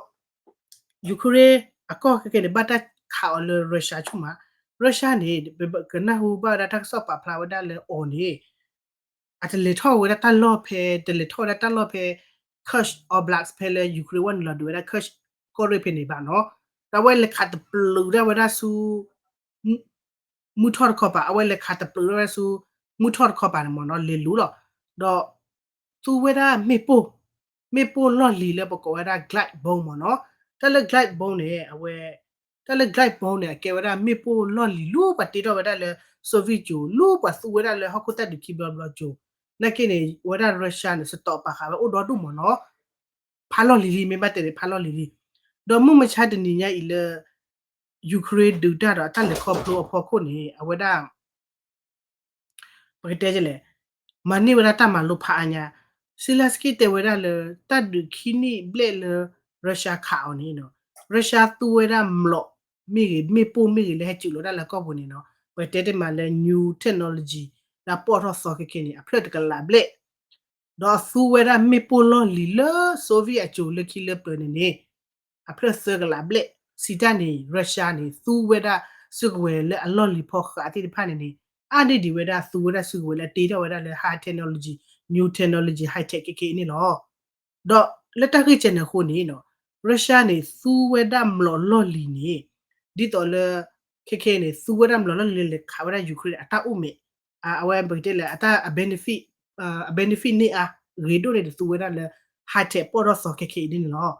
Ukraine အကီၢ်ခဲကဲန့ၣ် ဘၣ်တၢ်ခးအီၤလၢ Russia ဆူၣ်မး, Russia န့ၣ် ပကနၢ်ဟူဘၣ်ဝဲဒၣ်တၢ်ကစီၣ်ပာ်ဖျါဝဲဒၣ်လၢအီၤန့ၣ် အတလဲၤထီၣ်ဝဲဒၣ်တၢ်လီၢ်ဖဲ တလဲၤထီၣ်ဝဲဒၣ်တၢ်လီၢ်ဖဲ Kursk Oblast ဖဲလၢ Ukraine ဝဲန့ၣ်လီၤဒုးဝဲဒၣ် Kursk ကီၢ်ရ့ၣ်ဖဲန့ၣ်ဘၣ်နီၤ, ဒီးအဝဲလဲၤခးတပျုာ်ဒၣ်ဝဲဒၣ်ဆူ မုၢ်ထီၣ်တခီပၤ, အဝဲလဲၤခးတပျုာ်ဒၣ်ဝဲဒၣ်ဆူ မုၢ်ထီၣ်တခီပၤန့ၣ်မ့ၢ်နီၤ လဲၤလူၤလီၤ. ဒီး သူဝဲဒၣ်မ့ၣ်ပိၢ်, မ့ၣ်ပိၢ်လီၢ်လံၤလၢပကိးဝဲဒၣ် glide bomb မ့ၢ်နီၤ, တၢ်လၢ glide bomb န့ၣ် အဝဲ တၢ်လၢ glide bomb န့ၣ် အကဲဝဲဒၣ်မ့ၣ်ပိၢ်လီၢ်လံၤလၢပှၤတ့ထီၣ်ဝဲဒၣ်လၢ Soviet ကၠိ လၢပှၤသူဝဲဒၣ်လၢဟီၣ်ခိၣ်သၣ်ဒုးခံဘျီဘျီကၠိ, နာ်က့န့ၣ် ဝဲဒၣ် Russia န့ၣ် စတီးပာ်ဃာ်ဝဲအိၣ်ဒီဒူၣ်မ့ၢ်နီၤ. ဖးလီၢ်လံၤလံ မ့ၢ်ဘၣ်တဲန့ၣ် ဖးလီၢ်လံၤလံ. ဒီးမုၢ်မဆါတနံၤညါအံၤလၢ Ukraine ဒုးတၢ်ဒီးတၢ်လဲၤခီဖျိအဖီခိၣ်န့ၣ် အဝဲဒၣ် ပကတဲလဲၣ် မၤန့ၢ်ဝဲဒၣ်တၢ်မၤလိဖးအါညါ, Zelenskyy တဲဝဲဒၣ်လၢ တၢ်ဒုးခံနံၣ်ဘျဲၣ်လၢ Russia ခးအီၤန့ၣ် Russia သူဝဲဒၣ်မျိာ်မ့ၢ်ဂ့ၤ မ့ၣ်ပိၢ်မ့ၢ်ဂ့ၤလၢဟဲစူးလီၤဒၣ်လၢကီၢ်ပူၤန့ၣ်နီၤ, ပကတဲတ့ၢ်မးလၢ new technology လၢအပီၢ်ထီၣ်သီခဲခဲန့ၣ် အဖျၢၣ်တကလးဘျဲၣ် ဒီးသူဝဲဒၣ်မ့ၣ်ပိၢ်လီၢ်လံၤလၢ Soviet အစိၤလၢခံလၢပျၢၤန့ၣ်န့ၣ် အဖျၢၣ်သၢကလးဘျဲၣ်, စံးတၢ်န့ၣ် Russia န့ၣ် သူဝဲဒၣ်စုကဝဲၤလၢအလီၢ်လံၤဖီဃးသ့ၣ်တဖၣ်န့ၣ်န့ၣ် အါန့ၢ်ဒံးဝဲဒၣ်သူဝဲဒၣ်စုကဝဲၤလၢအတ့ထီၣ်ဝဲဒၣ်လၢ high technology, new technology, high tech ခဲခဲအံၤန့ၣ်လီၤ. ဒီးလၢတၢ်ဂ့ၢ်ကဲန့ၣ်အဃိန့ၣ် Russia န့ၣ် သူဝဲဒၣ်မျိာ်လီၢ်လံၤန့ၣ် ဒ်သိးလၢ ခဲခဲအံၤန့ၣ် သူဝဲဒၣ်မျိာ်လီၢ်လံၤလၢလဲၤခးဝဲဒၣ် Ukraine န့ၣ် အတၢ်အိၣ်မဲာ် အဝဲပကတဲလဲၣ် အတၢ် အ benefit, အ benefit န့ၢ်အါ ဂ့ၤဒိၣ်န့ၢ်ဒံးသူဝဲဒၣ်လၢ high tech ပီၢ်ထီၣ်သီခဲခဲအံၤန့ၣ်လီၤ.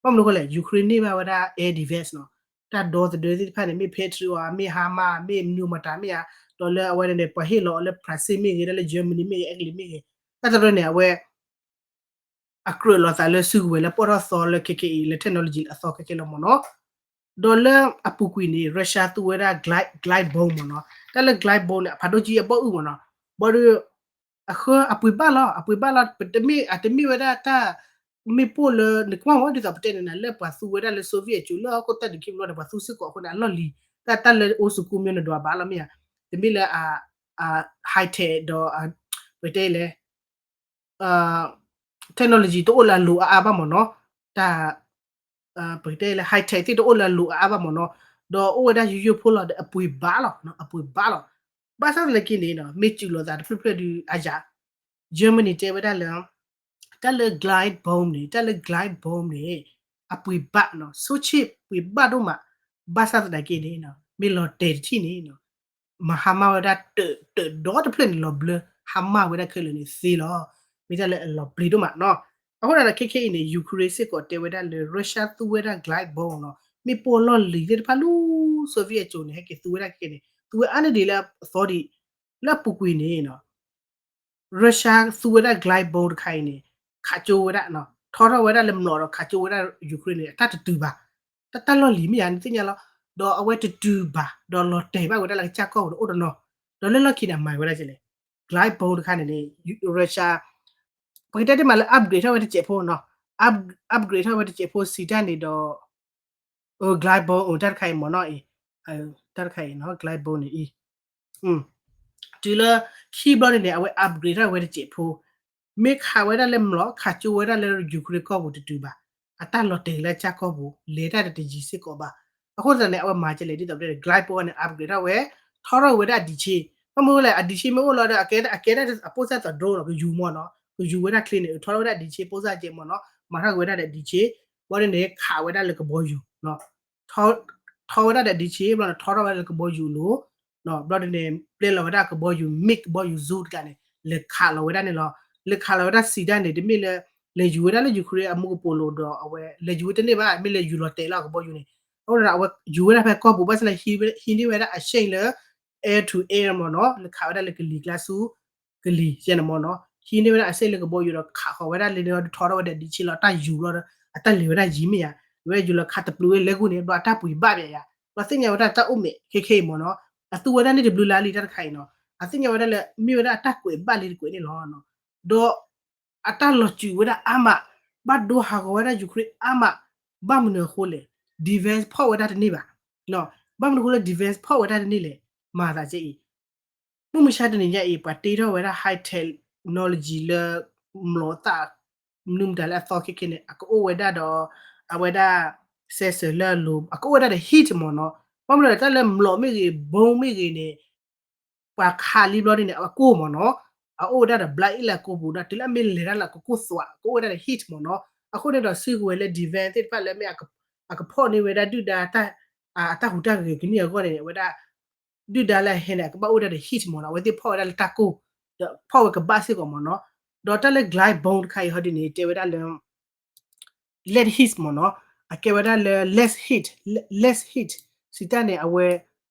ဘၣ်မနုၤအဃိလဲၣ် Ukraine န့ၢ်ဘၣ်ဝဲဒၣ် air defense နီၤ, တၢ်ဒီသဒၢသ့ၣ်တဖၣ်န့ၣ် မ့ၢ် Patriot ဧါ, မ့ၢ် HIMARS မ့ၢ်မနုၤမတၤမ့ၢ်ဧါ, ဒီးလၢအဝဲန့ၣ်န့ၣ် ပှၤဟ့ၣ်လီၤအီၤလၢ France မ့ၢ်ဂ့ၤ လၢ Germany မ့ၢ်ဂ့ၤ အဲကလံးမ့ၢ်ဂ့ၤ, တၢ်တရၢန့ၣ် အဝဲ အကြၢးလီၤသးလၢစုကဝဲၤလၢပီၢ်ထီၣ်သီလၢခဲခဲအံၤ လၢ technology လၢအသီခဲခဲလီၤမ့ၢ်နီၤ. ဒီးလၢအပူၤကွံာ်န့ၣ် Russia သူဝဲဒၣ် glide, glide bomb မ့ၢ်နီၤ, တၢ်လၢ glide bomb န့ၣ် အဖးဒိၣ်ကံအဘီၣ်အုၣ်မ့ၢ်နီၤ, ဘီဒီး အဃၢအပှ့ၤဘၣ်လီၤ, အပှ့ၤဘၣ်လီၤ, ပတမ့ၢ် အတမ့ၢ်ဝဲဒၣ်တၢ် မ့ၣ်ပိၢ်လၢနကွၢ်မ့ၢ် ဒ်သိးပတဲန့ၣ်နၤ လၢပှၤသူဝဲဒၣ်လၢ Soviet အစိၤလၢဟီၣ်ခိၣ်တၢ်ဒုးခံဘျီန့ၣ် ပှၤသူစ့ၢ်ကီးအဃိန့ၣ် အလီၢ်လံၤ တၢ် တၢ်လၢအိၣ်စကူမ့ၢ်နဒွးဘၣ်လီၤမ့ၢ်ဧါ, တမ့ၢ်လၢ အ high tech ဒီး ပတဲလဲၣ် technology တအိၣ်လၢအလိၤအါအါဘၣ်မ့ၢ်နီၤ, တၢ် ပကတဲလၢ high tech သ့ၣ်တအိၣ်လၢအလိၤအါအါဘၣ်မ့ၢ်နီၤ, ဒီးအိၣ်ဝဲဒၣ်ယိယိဖိလီၤဒီးအပှ့ၤဘၣ်လီၤ, အပှ့ၤဘၣ်လီၤ. ဘၣ်ဆၣ်သနာ်က့န့ၣ် မ့ၢ်စူးလီၤသးတဖျၢၣ်ဖျၢၣ်ဒုးအါယၤ, Germany တဲဝဲဒၣ်လၢ တၢ်လၢ glide bomb န့ၣ် တၢ်လၢ glide bomb န့ၣ် အပှ့ၤဘၣ်နီၤ, ဆိဆ့ၣ်ပှ့ၤဘၣ်ဒိၣ်မး, ဘၣ်ဆၣ်သနာ်က့န့ၣ် မ့ၢ်လီၤတဲာ်တထံၣ်န့ၣ် မၤဟါမၢ်ဝဲဒၣ် တၢးဒီတဖျၢၣ်န့ၣ် လီၤဘျၢ ဟါမၢ်ဝဲဒၣ်ခဲလၢာ်န့ၣ်သ့လီၤ. မ့ၢ်တၢ်လၢအလီၤပျံၤဒိၣ်မးနီၤ. အဃိသတးဒီး ခဲခဲအံၤန့ၣ် Ukraine စ့ၢ်ကီးတဲဝဲဒၣ်လၢ Russia သူဝဲဒၣ် glide bomb နီၤ, မ့ၣ်ပိၢ်လီၢ်လံၤသ့ၣ်တဖၣ်လၢ Soviet အစိၤန့ၣ် ဟဲက့ၤသူဝဲဒၣ်ခဲခဲန့ၣ် သူဝဲအါန့ၢ်ဒံးလၢအသီဒံး, လၢအပူၤကွံာ်န့ၣ် Russia သူဝဲဒၣ် glide bomb တခါအံၤန့ၣ် ခးကၠိဝဲဒၣ်, ထီထီၣ်ဝဲဒၣ်လၢမျိာ်ဒီးခးကၠိဝဲဒၣ် Ukraine န့ၣ် အတၢ်တတုၤဘၣ်, တၢ်တၢ်လီၢ်လံၤမ့ၢ်ဧါ နသ့ၣ်ညါလီၤ, ဒီးအဝဲတတုၤဘၣ် ဒီးလီၤတဲာ်ဘၣ်ဝဲဒၣ်လၢကစၢ်ကီၢ်ပူၤန့ၣ်အိၣ်တနီၤ, ဒီးလၢလီၢ်ခံန့ၣ် အမၤဝဲဒၣ်ကလဲၣ်, glide bomb တခါန့ၣ်န့ၣ် Russia ပကတဲတ့ၢ်မးလၢ upgrade ထီၣ်ဝဲတစဲးဖိနီၤ, up, upgrade ထီၣ်ဝဲတစဲးဖိစံးတၢ်န့ၣ်ဒီး glide bomb အိၣ်တၢ်တခါအံၤမ့ၢ်နီၤ, တၢ်တခါအံၤ glide bomb န့ၣ်အံၤ တုၤလၢခံဘျီန့ၣ်န့ၣ် အဝဲ upgrade ထီၣ်ဝဲတစဲးဖိ, မ့ၢ်ခးဝဲဒၣ်လၢမျိာ် ခးကၠိဝဲဒၣ်လၢ Ukraine ကီၢ်ပူၤတတုၤဘၣ်, အတၢ်လီၤတဲာ်လၢကစၢ်ကီၢ်ပူၤ လဲၤတၢ်တယံၤစ့ၢ်ကီးဘၣ်. အဃိသတးန့ၣ် အဝဲမၤကလဲၣ်ဒ်သိးပတဲ glide bomb န့ၣ် upgrade ထီၣ်ဝဲ, ထီထီၣ်ဝဲဒၣ်အဒံးဆ့, ဘၣ်မနုၤလဲၣ် အဒံးဆ့မ့ၢ်အိၣ်လီၤဒီး အကဲ အကဲဒၣ်အပိၢ်စၢ်သး drone နီၤ ကယူၤမ့ၢ်နီၤ, ကယူၤဝဲဒၣ်ချ့န့ၣ် ထီထီၣ်ဝဲဒၣ်အဒံးဆ့ ပိၢ်စၢ်ကဲမ့ၢ်နီၤ, မၤထီၣ်က့ၤဝဲဒၣ်ဒီးအဒံးဆ့, ဘျီဒ်န့ၣ် ခးဝဲဒၣ်လၢကဘီယူၤ ထီထီၣ်ဝဲဒၣ်ဒီးဒံးဆ့ ဘျီန့ၣ် ထီထီၣ်ဝဲဒၣ်လၢကဘီယူၤအလိၤ, ဘျီဒ်န့ၣ် ပျဲလီၤဝဲဒၣ်ကဘီယူၤ MiG ကဘီယူၤ Zhu တကးန့ၣ် လဲၤခးလီၤဝဲဒၣ်န့ၣ်လီၤ. လဲၤခးလီၤဝဲဒၣ်စံးတၢ်န့ၣ် တမ့ၢ်လၢ လဲၤယူၤဝဲဒၣ်လၢ Ukraine အမူကပိာ်လိၤဒီး အဝဲလဲၤယူၤဝဲတန့ၢ်ဘၣ် မ့ၢ်လဲၤယူၤလီၤတဲာ်လီၤကဘီယူၤန့ၣ်, အဃိဒီး အဝဲယူၤဝဲဒၣ်ဖဲကီၢ်ပူၤ ဘၣ်ဆၣ်န့ၣ် ဟံးန့ၢ်ဝဲဒၣ်အဆ့ၣ်လၢ air to air မ့ၢ်နီၤ, လဲၤခးဝဲဒၣ်လၢကလံၤကျါဆူ ကလံၤယဲန့ၣ်မ့ၢ်နီၤ, ဟံးန့ၢ်ဝဲဒၣ်အဆ့ၣ်လၢကဘီယူၤဒီးခးဃီၤဝဲဒၣ်လၢန့ၣ်ဒီး ထီထီၣ်ဝဲဒၣ်ဒံးဆ့လီၤ တၢ်ယူၤဘျီဒီး အတၢ်လဲၤဝဲဒၣ်ယံၤမ့ၢ်ဧါ, ဝဲယူၤလီၤခးတပျုာ်ဝဲလဲၤဂုၢ်န့ၣ် ဘျီအတၢ်ပှ့ၤဘၣ်မ့ၢ်ဧါ, ဘျီသ့ၣ်ညါဝဲဒၣ်တၢ်အိၣ်မဲာ်ခဲခဲအံၤမ့ၢ်နီၤ, အသူဝဲဒၣ်န့ၣ်တဘျုးလါလံတၢ်တခါအံၤနီၤ, အသ့ၣ်ညါဝဲဒၣ်လၢ မ့ၢ်ဝဲဒၣ်အတၢ်ကွဲးဘၣ်လံတကွဲးန့ၣ်လီၤ. ဒီး အတၢ်လီၤစူးဝဲဒၣ်အါမး, ဘၣ်ဒိဟးဂီၤဝဲဒၣ် Ukraine အါမး, ဘၣ်မနုၤအဃိလဲၣ်, defense ဖီၣ်ဝဲဒၣ်တန့ၢ်ဘၣ်, ဘၣ်မနုၤအဃိလၢ defense ဖီၣ်ဝဲဒၣ်တန့ၢ်လဲၣ်, မၤသးကဲအံၤ, မုၢ်မဆါတနံၤညါအံၤ ပှၤတ့ထီၣ်ဝဲဒၣ် high technology လၢ မျိာ်သၣ် မနုၤမတၤလၢအသီခဲခဲန့ၣ် အကအိၣ်ဝဲဒၣ်ဒီး အဝဲဒၣ် sensor လၢအလိၤ အကအိၣ်ဝဲဒၣ်ဒီး heat မ့ၢ်နီၤ, ဘၣ်မနုၤလဲၣ် တၢ်လၢမျိာ်မ့ၢ်ဂ့ၤ bomb မ့ၢ်ဂ့ၤန့ၣ် ပှၤခးလံဘျီဒ်န့ၣ် အကိၢ်မ့ၢ်နီၤ, အအိၣ်ဝဲဒၣ်ဒီး black လၢအကိၢ်ပူၤဒီး တုၤလၢအမ့ၢ်လဲၤတၢ်လၢအကကိၢ်သွး ကအိၣ်ဝဲဒၣ်ဒီး heat မ့ၢ်နီၤ, အဃိန့ၣ်ဒီး စုကဝဲၤလၢ defense သ့ၣ်တဖၣ်လၢမ့ၢ် အကဖီၣ်န့ၢ်ဝဲဒၣ်ဒုၣ်ဒါ အတၢ်ဟူးတၢ်ဂဲၤကန့ၢ်အဂီၢ်န့ၣ် အဝဲဒၣ် ဒုၣ်ဒါလၢအဟဲန့ၣ် အကဘၣ်အိၣ်ဝဲဒၣ်ဒီး heat မ့ၢ်နီၤ, အဝဲသ့ၣ်ဖီၣ်ဝဲဒၣ်လၢတၢ်ကိၢ် ဒီးဖီၣ်ဝဲကဘၣ်စ့ၢ်ကီးမ့ၢ်နီၤ, ဒီးတၢ်လၢ glide bomb တခါအံၤဟီဒ်န့ၣ် တဲဝဲဒၣ်လၢ lead heat မ့ၢ်နီၤ, အကဲဝဲဒၣ်လၢ less heat, less heat စံးတၢ်န့ၣ် အဝဲ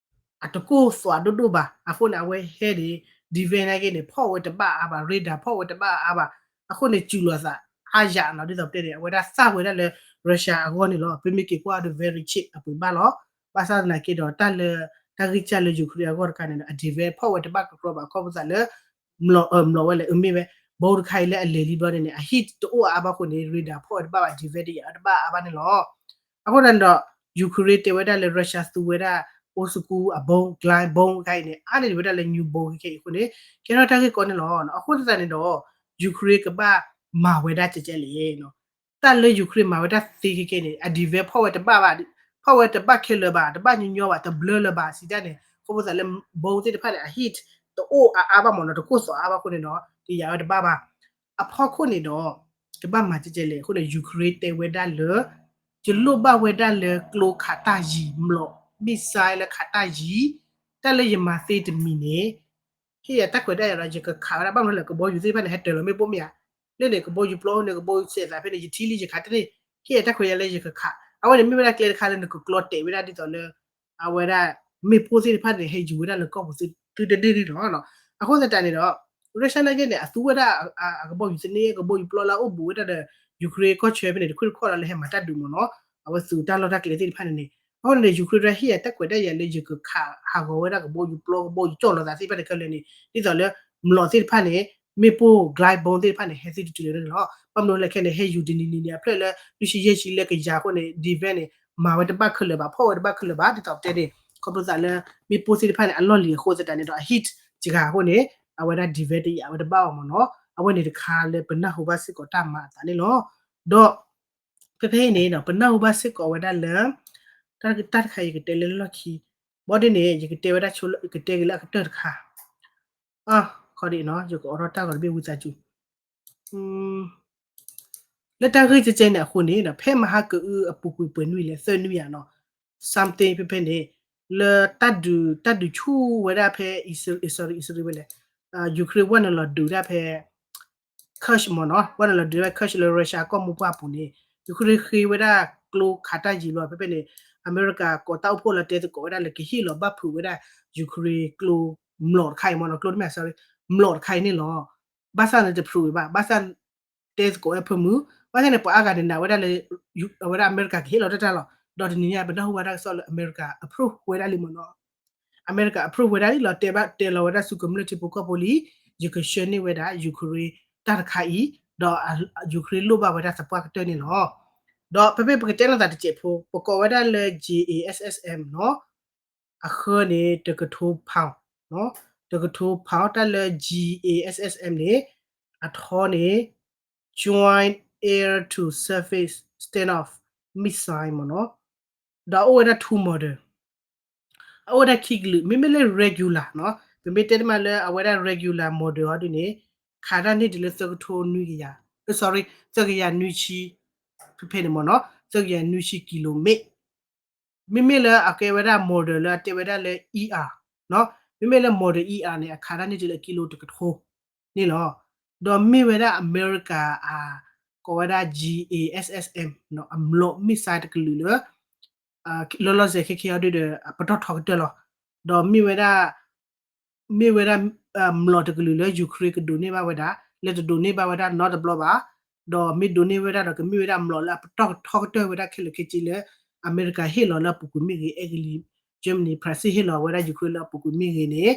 အတကိၢ်သွးဒိၣ်ဒိၣ်ဘၣ်, အဃိန့ၣ် အဝဲဟဲန့ၣ် defense နာ်က့န့ၣ် ဖီၣ်ဝဲတဘၣ်အါဘၣ်, radar ဖီၣ်ဝဲတဘၣ်အါဘၣ်, အဃိန့ၣ် စူးလီၤသး အါယၤနီၤ ဒ်သိးပတဲန့ၣ် အဝဲဒၣ်သၣ်ဝဲဒၣ်လၢ Russia အဂီၢ်န့ၣ်လီၤ. ပမ့ၢ်က့ၤကွၢ်ဒီး very cheap အပှ့ၤဘၣ်လီၤ. ဘၣ်ဆၣ်သနာ်က့ဒီး တၢ်လၢ တၢ်ဂံၢ်စၢ်လၢ Ukraine အဂီၢ်တခါန့ၣ်ဒီး အ defense ဖီၣ်ဝဲတဘၣ်ကကြီဘၣ် ခီဖျိသးလၢ မျိာ် မျိာ်ဝဲလဲၣ် အမ့ၢ်ဝဲ bomb တခါအံၤလၢအလဲၤလံဘျီန့ၣ်န့ၣ် အ hit တအိၣ်အါအါဘၣ်အဃိန့ၣ် radar ဖီၣ်ဝဲတဘၣ်ဘၣ် defense တယာ်ဝဲတဘၣ်အါဘၣ်န့ၣ်လီၤ. အဃိသတးန့ၣ်ဒီး Ukraine တဲဝဲဒၣ်လၢ Russia သူဝဲဒၣ် old school အ bomb, glide bomb တခါအံၤန့ၣ် အါန့ၢ်ဝဲဒၣ်လၢ new bomb ခဲအံၤအဃိန့ၣ် ကဲထီၣ်တၢ်ဂ့ၢ်ကီန့ၣ်လီၤ. အဃိသတးန့ၣ်ဒီး Ukraine ကဘၣ်မၤဝဲဒၣ်ကဲကဲလဲၣ် တၢ်လၢ Ukraine မၤဝဲတၢ်သ့ခဲကဲန့ၣ် အ defense ဖီၣ်ဝဲတဘၣ်ဘၣ်, ဖီၣ်ဝဲတဘၣ်ခဲလၢာ်ဘၣ်, တဘၣ်ညီညီဘၣ်, တဘျၢလၢၤဘၣ် စံးတၢ်န့ၣ် ခီဖျိသးလၢ bomb သ့ၣ်တဖၣ်န့ၣ် အ hit တအိၣ်အါအါဘၣ်မ့ၢ်နီၤ တကိၢ်သီးအါဘၣ်အဃိန့ၣ်ဒီး တယာ်ဝဲတဘၣ်ဘၣ်. အဖီခိၣ်န့ၣ်ဒီး ကဘၣ်မၤကဲကဲလဲၣ်အဃိန့ၣ် Ukraine တဲဝဲဒၣ်လၢ ယလိၣ်ဘၣ်ဝဲဒၣ်လၢကျိခးတၢ်ယံၤ မျိာ် missile လၢခးတၢ်ယံၤ တၢ်လၢယမၤသ့တမံၤန့ၣ် ဟ့ၣ်ယၤတၢ်ခွဲးတၢ်ယာ်ဒီး ယကခးဝဲဒၣ် ဘၣ်မနုၤလဲၣ် ကဘီယူၤသ့ၣ်တဖၣ်န့ၣ် ဟဲတၢၤလီၤမ့ၣ်ပိၢ်မ့ၢ်ဧါ, လၢန့ၣ် ကဘီယူၤပျီန့ၣ် ကဘီယူၤစဲးသးဖဲန့ၣ် ယထံၣ်လံယခးတန့ၢ်, ဟ့ၣ်ယၤတၢ်ခွဲးတၢ်ယာ်လၢယကခး, အဝဲန့ၣ်မ့ၢ်ဝဲဒၣ်ကျဲတခါလၢနကကျီတဲာ်ဝဲဒၣ်ဒ်သိးလၢ အဝဲဒၣ် မ့ၣ်ပိၢ်သ့ၣ်တဖၣ်န့ၣ် ဟဲယူၤဝဲဒၣ်လၢကီၢ်ပူၤသုတဒ့ၣ်န့ၣ်လီၤ. အဃိသတးန့ၣ်ဒီး Russia နာ်က့န့ၣ် အသူဝဲဒၣ် အကဘီယူၤသန့ ကဘီယူၤပျီလၢအအိၣ်ဘူးဝဲဒၣ်ဒီး Ukraine ကီၢ်ဆၢဖဲန့ၣ် တခွံတခီၣ်ဒီးလၢဟဲမၤတၢ်ဒုးမ့ၢ်နီၤ, အဝဲသူတၢ်လီၢ်တၢ်ကျဲသ့ၣ်တဖၣ်န့ၣ်န့ၣ် အဃိန့ၣ် Ukraine ဒၣ်ဟ့ၣ်ယၤတၢ်ခွဲးတၢ်ယာ်လၢယကခးဟးဂီၤဝဲဒၣ်ကဘီယူၤပျီ ကဘီယူၤကၠီၣ်လီၤသးသ့ၣ်တဖၣ်န့ၣ်ခဲလၢာ်န့ၣ် ဒ်သိးလၢ မျိာ်သ့ၣ်တဖၣ်န့ၣ် မ့ၣ်ပိၢ် glide bomb သ့ၣ်တဖၣ်န့ၣ် ဟဲသ့တတုၤလၢၤန့ၣ်လီၤ. ဘၣ်မနုၤလဲၣ်ခဲန့ၣ် ဟဲယူၤတနံၤနံၤန့ၣ် အဖျၢၣ်လၢ လွံၢ်ဆံယဲၢ်ဆံလၢကယၤအဃိန့ၣ် defense န့ၣ် မၤဝဲတဘၣ်ခဲလၢာ်ဘၣ် ဖီၣ်ဝဲတဘၣ်ခဲလၢာ်ဘၣ် ဒ်သိးပတဲန့ၣ် ခီဖျိသးလၢ မ့ၣ်ပိၢ်သ့ၣ်တဖၣ်န့ၣ် အလီၢ်လံၤအဃိသတးန့ၣ်ဒီး အ hit တဂၤအဃိန့ၣ် အဝဲဒၣ် defense တယာ်ဝဲတဘၣ်အီၤမ့ၢ်နီၤ, အဝဲန့ၣ်တခါလၢပနၢ်ဟူဘၣ်စ့ၢ်ကီးတၢ်မၤအသးန့ၣ်လီၤ. ဒီး ဖဲဖဲအံၤန့ၣ်ဒီး ပနၢ်ဟူဘၣ်စ့ၢ်ကီးဝဲဒၣ်လၢ တၢ်တခါယကတဲလၢလီၢ်ခံ, ဘီဒ်န့ၣ် ယကတဲဝဲဒၣ်ဆိ ယကတဲက့ၤလၢအကတၢၢ်တခါ, ခီဒ်နီၤ ယကအိးထီၣ်တၢ်ဂီၤတဘ့ၣ်ဝံသးစူၤ လၢတၢ်ဂ့ၢ်ကဲကဲန့ၣ်အဃိန့ၣ်ဒီး ဖဲမဟါကအုအပူၤကွံာ်ပှဲၤနွံလဲၣ် သၢနွံယၤနီၤ something ဖဲဖဲန့ၣ် လၢတၢ်ဒုး တၢ်ဒုးဆူၣ်ဝဲဒၣ်ဖဲ အံၣ်စရ့လး ဝဲလဲၣ် Ukraine ဝဲနုာ်လီၤဒုးဒၣ်ဖဲ Kursk မ့ၢ်နီၤ ဝဲနုာ်လီၤဒုးဒၣ်ဖဲ Kursk လၢ Russia ကီၢ်မိၢ်ပှၢ်ပူၤန့ၣ် Ukraine ဃ့ဝဲဒၣ်ကျိခးတၢ်ယံၤလီၤ ဖဲဖဲန့ၣ် အမဲရကၤကိးတၢ်အိၣ်ဖှိၣ်လၢတဲသကိးဝဲဒၣ်လၢကဟ့ၣ်လီၤဘၣ်ဖုးဝဲဒၣ် Ukraine ကျိမျိာ်တခါအံၤမ့ၢ်နီၤ ကျိတမ့ၢ် sorry မျိာ်တခါအံၤန့ၣ်လီၤ. ဘၣ်ဆၣ်န့ၣ်တဖုးဝဲဘၣ် ဘၣ်ဆၣ် တဲသကိးဝဲဖၢမုၢ် ဘၣ်ဆၣ်န့ၣ် ပှၤအါဂၤန့ၣ်နာ်ဝဲဒၣ်လၢ အဝဲဒၣ်အမဲရကၤကဟ့ၣ်လီၤတၢ်တၢ်လီၤ. ဒီးတနံၤညါပနၢ်ဟူဘၣ်တၢ်ကစီၣ်လၢအမဲရကၤ approve ဝဲဒၣ်လံမ့ၢ်နီၤ အမဲရကၤ approve ဝဲဒၣ်လံလီၤ တဲဘၣ်တဲလီၤဝဲဒၣ်ဆူကမျၢၢ်ထံဖိကီၢ်ဖိလံ ယကဆှၢန့ၢ်ဝဲဒၣ် Ukraine တၢ်တခါအံၤ ဒီး Ukraine လိၣ်ဘၣ်ဝဲဒၣ်သပှၢ်ကတၢၢ်န့ၣ်လီၤ. ဒီးဖဲဖဲပကတဲလိာ်သးတစဲးဖိ ပကိးဝဲဒၣ်လၢ JASSM နီၤ အဃၢန့ၣ် တကထိ pound နီၤ တကထိ pound တၢ်လၢ JASSM န့ၣ် အထီန့ၣ် Joint Air to Surface Standoff Missile မ့ၢ်နီၤ ဒီးအအိၣ်ဝဲဒၣ် two model အအိၣ်ဝဲဒၣ်ခံကလုာ် မ့မ့ၢ်လၢ regular နီၤ ပမ့ၢ်တဲတမံၤလၢအဝဲဒၣ် regular model အီၤဒ်န့ၣ် ခးတၢ်န့ၢ်တုၤလၢသၢကထိနွံကယၤ sorry သၢကယၤနွံဆံ ဖဲဖဲန့ၣ်မ့ၢ်နီၤ သၢကယၤနွံဆံ kilometer မ့မ့ၢ်လၢအကဲဝဲဒၣ် model လၢအတဲဝဲဒၣ်လၢ ER နီၤ မ့မ့ၢ်လၢ model ER န့ၣ် အခးတၢ်န့ၢ်တုၤလၢကံလိတကထိန့ၣ်လီၤ. ဒီးမ့ၢ်ဝဲဒၣ်အမဲရကၤအ ကိးဝဲဒၣ် JASSM နီၤ အမျိာ် missile တကလုာ်လၢ လီၤလီၤဆဲးဆဲးခဲခဲအံၤဒ်ဒီး ပတီၢ်ထီကတၢၢ်လီၤ. ဒီးမ့ၢ်ဝဲဒၣ် မ့ၢ်ဝဲဒၣ် မျိာ်တကလုာ်လၢ Ukraine ကဒိးန့ၢ်ဘၣ်ဝဲဒၣ် လၢတဒိးန့ၢ်ဘၣ်ဝဲဒၣ်နီတဘျီဘၣ်. ဒီးမ့ၢ်ဒိးန့ၢ်ဝဲဒၣ်ဒီး ကမ့ၢ်ဝဲဒၣ်မျိာ်လၢအပတီၢ်ထီကတၢၢ်ဝဲဒၣ်ခဲလၢာ်ခဲဆ့လၢ အမဲရကၤဟ့ၣ်လီၤလၢအပူၤကွံာ်မ့ၢ်ဂ့ၤ အဲကလံး Germany France ဟ့ၣ်လီၤဝဲဒၣ် Ukraine လၢအပူၤကွံာ်မ့ၢ်ဂ့ၤန့ၣ်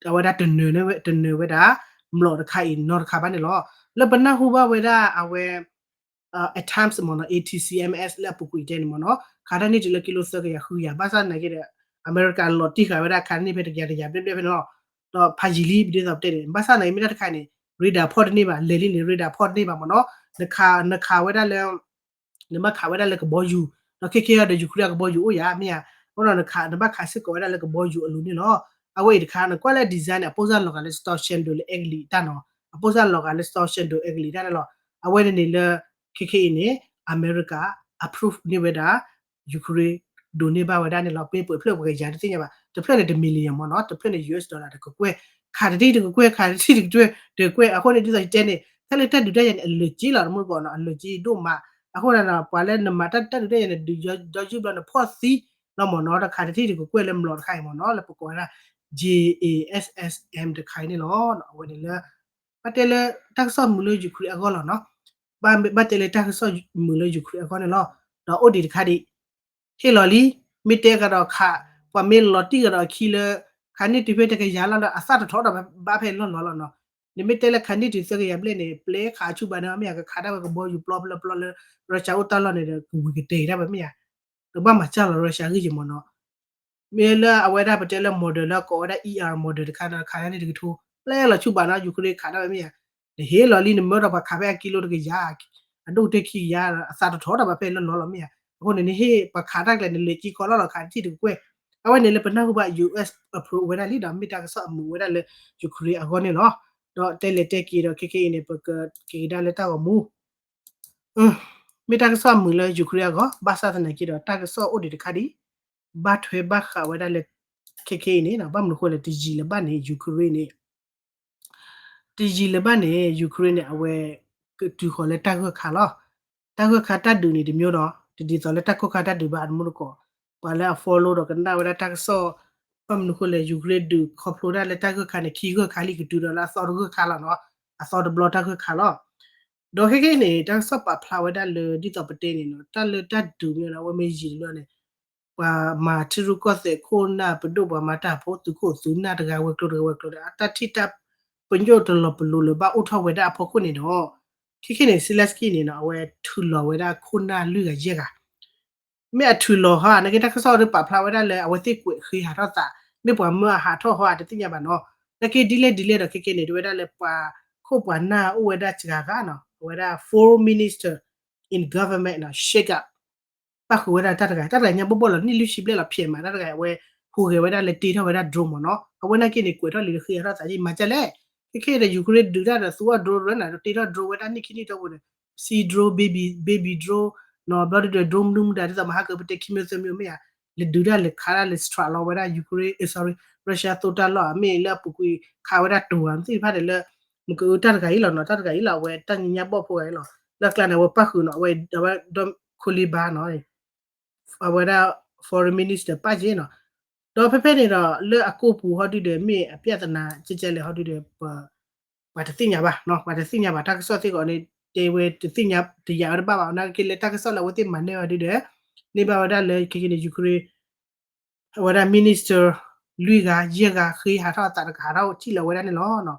အဝဲဒၣ်တနၢၤဝဲဒၣ် မျိာ်တခါအံၤနီတခါဘၣ်န့ၣ်လီၤ. လၢပနၢ်ဟူဘၣ်ဝဲဒၣ်အဝဲ ATACMS မ့ၢ်နီၤ ATACMS လၢအပူၤကွံာ်တဲန့ၣ်မ့ၢ်နီၤ ခးတၢ်န့ၢ်တုၤလၢကံလိသၢကယၤဃုကယၤ ဘၣ်ဆၣ်သနာ်က့ဒီး အမဲရကၤလီၤတံၢ်ဃာ်ဝဲဒၣ်ခးတၢ်န့ၢ်ဖဲတကယၤတကယၤဘျဲၣ်ဘျဲၣ်ဖဲန့ၣ်လီၤ. ဒီးဖးယံာ်လံ ဒ်သိးပတဲန့ၣ် ဘၣ်ဆၣ်သနာ်က့မ့ၢ်တၢ်တခါန့ၣ် radar ဖီၣ်တန့ၢ်ဘၣ် လဲၤလံန့ၣ် radar ဖီၣ်တန့ၢ်ဘၣ်မ့ၢ်နီၤ နခး နခးဝဲဒၣ်လၢ နဘၣ်ခးဝဲဒၣ်လၢကဘီယူၤ ဒီးခဲခဲအံၤဒီး Ukraine အကဘီယူၤအိၣ်ယၤမ့ၢ်ဧါ အဃိဒီးနဘၣ်ခးစ့ၢ်ကီးဝဲဒၣ်လၢကဘီယူၤအလိၤန့ၣ်လီၤ. အဝဲအံၤတခါ နကွၢ်လၢ design န့ၣ် အပိၢ်စၢ်လီၤဂာ်လၢ Storm Shadow လၢအဲကလံးတၢ်နီၤ အပိၢ်စၢ်လီၤဂာ်လၢ Storm Shadow အဲကလံးတၢ်န့ၣ်လီၤ. အဝဲန့ၣ်န့ၣ်လၢ ခဲခဲအံၤန့ၣ် အမဲရကၤ approve န့ၢ်ဝဲဒၣ် Ukraine ဒိးန့ၢ်ဘၣ်ဝဲဒၣ်န့ၣ်လီၤ. မ့ၢ်ပှဲၤဖျၢၣ်ပှဲၤကယၤတသ့ၣ်ညါဘၣ် တဖျၢၣ်န့ၣ် တ million မ့ၢ်နီၤ တဖျၢၣ်န့ၣ် US dollar တကကွဲၢ် ခးတထံၣ်တကကွဲၢ် ခးတထံၣ်တကကွဲၢ် တကကွဲၢ် အဃိန့ၣ် ဒ်သိးယတဲန့ၣ် တၢ်လၢတၢ်ဒုးတၢ်ယၤန့ၣ် အလၢာ်က့လီၤ တမူတကိးနီၤ အလၢာ်က့ဒိၣ်မး အဃိန့ၣ် ပှၤလၢနမၤတၢ်ဒုးတၢ်ယၤန့ၣ် ဒုးဒီယုၢ်ဘျီ နဖီၣ်သံလီၤမ့ၢ်နီၤ တခးတထံၣ်တကကွဲၢ်လၢမျိာ်တခါအံၤမ့ၢ်နီၤ လၢပကိးဝဲဒၣ် JASSM တခါအံၤန့ၣ်လီၤ. အဝဲန့ၣ်လၢ ဘၣ်တဲလၢ တၢ်ကစီၣ်မူၤလၢ Ukraine အဂီၢ်လီၤနီၤ. ဘၣ်တဲလၢတၢ်ကစီၣ်မုာ်လၢ Ukraine အဂီၢ်န့ၣ်လီၤ. ဒီးအိၣ်ဒံးတခါဒံး ဟ့ၣ်လီၤလံ, မ့ၢ်တဲကဒီးခး, ပှၤမ့ၢ်လီၤတံၢ်ကဒီးအခံလၢ ခးန့ၢ်တုၤဖဲတကယၤလီၤဒီး အသၣ်တထီၣ်ဒီးဘၣ်ဖဲလီၢ်လီၤလီၤနီၤ. နမ့ၢ်တဲလၢခးန့ၢ်တုၤသၢကယၤဘျဲၣ်န့ၣ် ပျဲခးအဆူၣ်ဘၣ်န့ၣ် မ့ၢ်ယကခးဒၣ်ဝဲကဘီယူၤပျီဖျၢၣ်ပျီလၢ Russia အိၣ်တၢ်လီၢ်န့ၣ်ဒီး ကဝံၤကတဲာ်ဒၣ်ဝဲမ့ၢ်ဧါ. ကဘၣ်မၤစၢ်လီၤ Russia ဂ့ၢ်ယမီၤနီၤ. မ့ၢ်လၢအဝဲဒၣ်ပတဲလၢ model လၢကိးဝဲဒၣ် E R model တခါဒီး ခးန့ၢ်တကထိ ပျဲလီၤဆူၣ်ဘၣ်နီၤ Ukraine ခးဒၣ်ဝဲမ့ၢ်ဧါ. နဟ့ၣ်လီၤလံ နမၢဒီးပှၤခးဖဲအကံလိတကယၤ, အဒိၣ်ကတၢၢ်ခံကယၤ, အသၣ်တထီၣ်ဒီးဘၣ်ဖဲလီၢ်လီၤလီၤမ့ၢ်ဧါ. အဃိန့ၣ် နဟ့ၣ်ပှၤခးတၢ်ကျဲၤ နလဲၤကံကီလီၢ်လီၤခးတထံၣ်တကကွဲၢ်. အဝဲန့ၣ်လၢပနၢ်ဟူဘၣ် U S approach ဝဲဒၣ်လံဒီး မ့ၢ်တၢ်ကစီၣ်အမုာ်ဝဲဒၣ်လၢ Ukraine အဂီၢ်န့ၣ်လီၤ. ဒီးတဲလဲၤတဲက့ၤဒီး ခဲကနံၣ်အံၤန့ၣ် ပကက့ၤကဒါလၢတၢ်ဂီၤမူ မ့ၢ်တၢ်ကစီၣ်အမုာ်လၢ Ukraine အဂီၢ်, ဘၣ်ဆၣ်သနာ်က့ဒီး တၢ်ကစီၣ်အိၣ်ဒံးတခါဒံး ဘၣ်ထွဲဘၣ်ဃးဝဲဒၣ်လၢ ခဲကနံၣ်အံၤန့ၣ် ဘၣ်မနုၤဃိလဲၣ် တယံာ်လၢၤဘၣ်န့ၣ် Ukraine န့ၣ် တယံာ်လၢၤဘၣ်န့ၣ် Ukraine န့ၣ် အဝဲ ကတုၤဃီၤလၢတၢ်ဂၢၢ်ခါလီၤ. တၢ်ဂၢၢ်ခါတၢ်ဒုးန့ၣ် တမံၤဒီး တဒ်သိးလၢတၢ်ခိၣ်ခါတၢ်ဒုးဘၣ်အတမူတကိး, ပှၤလၢအ follow ဒီးကနၣ်ဝဲဒၣ်တၢ်ကစီၣ် ဘၣ်မနုၤဃိလဲၣ် Ukraine ဒုးခီဖျိတၢ်လၢတၢ်ဂၢၢ်ခါန့ၣ် ခံဂၢၢ်ခါလံ ကတုၤဒီးလၢအသီတဂၢၢ်ခါလီၤနီၤ, အသီတဘျီတၢ်ဂၢၢ်ခါလီၤ. ဒီးခဲကနံၣ်အံၤန့ၣ် တၢ်ကစီၣ်ပာ်ဖျါဝဲဒၣ်လၢ ဒ်သိးပတဲန့ၣ်နီၤ တၢ်လၢတၢ်ဒုးမ့ၢ်နီၤ အဝဲမ့ၢ်ယံာ်တဘျီန့ၣ် ပှၤမၤထံရူၢ်ကီၢ်သဲးခိၣ်နၢ်ပဒိၣ် ပှၤမၤတၢ်ဖိသုးခိၣ်သုးနၢ်တဂၤဝဲၤကျိၤတဂၤဝဲၤကျိၤဒီး အတၢ်ထံၣ်တၢ်ပညိၣ်တလီၤပလိာ်လၢၤဘၣ်အိၣ်ထီၣ်ဝဲဒၣ်အဖီခိၣ်န့ၣ်ဒီး ခဲကနံၣ်အံၤ Zelensky န့ၣ်နီၤ အဝဲထုးလီၤဝဲဒၣ်ခိၣ်နၢ်လွံၢ်ဂၤယဲၢ်ဂၤ မ့ၢ်အထုးလီၤဟီဧါ နာ်က့တၢ်ကစီၣ်ဒုးပာ်ဖျါဝဲဒၣ်လၢ အဝဲသ့ၣ်ကွဲးဃ့ဟးထီၣ်သး, မ့ၢ်ပှၤမၢအဟးထီၣ်ဟီဧါ တသ့ၣ်ညါဘၣ်နီၤ. နာ်က့ဒ်လဲၣ်ဒ်လဲၣ်ဒီး ခဲကနံၣ်အံၤ တဲဝဲဒၣ်လၢပှၤခိၣ်ပှၤနၢ်အိၣ်ဝဲဒၣ်စှၤဂၤနီၤ, အဝဲဒၣ် foreign minister in government နီၤ shake up ပၣ်ဃုာ်ဝဲဒၣ်တၢ်တဂၤ, တၢ်တဂၤညါဘီၣ်ဘီၣ်လီၤ နံၣ်လွံၢ်ဆံဘျဲၣ်လီၤ ဖျဲးမး တၢ်တဂၤအဝဲ ဟူးဂဲၤဝဲဒၣ်လၢတ့ထီၣ်ဝဲဒၣ် drone မ့ၢ်နီၤ. အဝဲနာ်က့န့ၣ် ကွဲးထီၣ်လံလၢဃ့ဟးထီၣ်သး ယမၤကလဲၣ်, ခဲကနံၣ်အံၤဒီး Ukraine ဒုးတၢ်ဒီးသူအီၤ drone ရၢနၤ တ့ထီၣ် drone ဝဲဒၣ်နံၣ်ခံနံၣ်တီပူၤန့ၣ် sea drone, baby, baby drone နီၤ ဘျီဒုးဒီး drone မနုၤမတၤ ဒ်သိးမဟါကပတဲ chemical မ့ၢ်ဧါ, လဲၤဒုးတၢ်လဲၤခးတၢ်လဲၤ strike လီၤဝဲဒၣ် Ukraine, sorry, Russia သိတၢ်လီၢ် မ့ၢ်လၢအပူၤကွံာ်ခးဝဲဒၣ်တိၤဧါ မ့ၢ်သ့ၣ်တဖၣ်န့ၣ်လၢ မ့ၢ်ကအုတၢ်တဂၤအံၤလီၤနီၤ, တၢ်တဂၤအံၤလီၤ အဝဲတၢ်ညါဘီၣ်ဖိဂၤအံၤလီၤ, လၢအကျါန့ၣ် အဝဲပၣ်ဃုာ်နီၤ အဝဲ အဝဲဒီး Kuleba နီၤ အဝဲဒၣ် foreign minister ပၣ်က့နီၤ, ဒီးဖဲဖဲန့ၣ်ဒီး လၢအကိာ်ပူၤဟီဒုဒီး မ့ၢ်အပြဿနာကဲကဲလဲၣ်ဟီဒုဒီး ပှၤတသ့ၣ်ညါဘၣ်, ပှၤတသ့ၣ်ညါဘၣ် တၢ်ကစီၣ်သ့ၣ်ကီးန့ၣ် တဲဝဲတသ့ၣ်ညါတယာ်ဝဲတဘၣ်ဘၣ်, နာ်က့လၢတၢ်ကစီၣ်လၢအဝဲသ့ၣ်မၤန့ၢ်ဝဲဒုဒီး န့ၢ်ဘၣ်ဝဲဒၣ်လၢ ခဲကနံၣ်အံၤ Ukraine အဝဲဒၣ် minister လွံၢ်ဂၤ ယဲၢ်ဂၤ ဃ့ဟးထီၣ်အသးတကဟးထီၣ်ထံၣ်လီၤဝဲဒၣ်န့ၣ်လီၤ.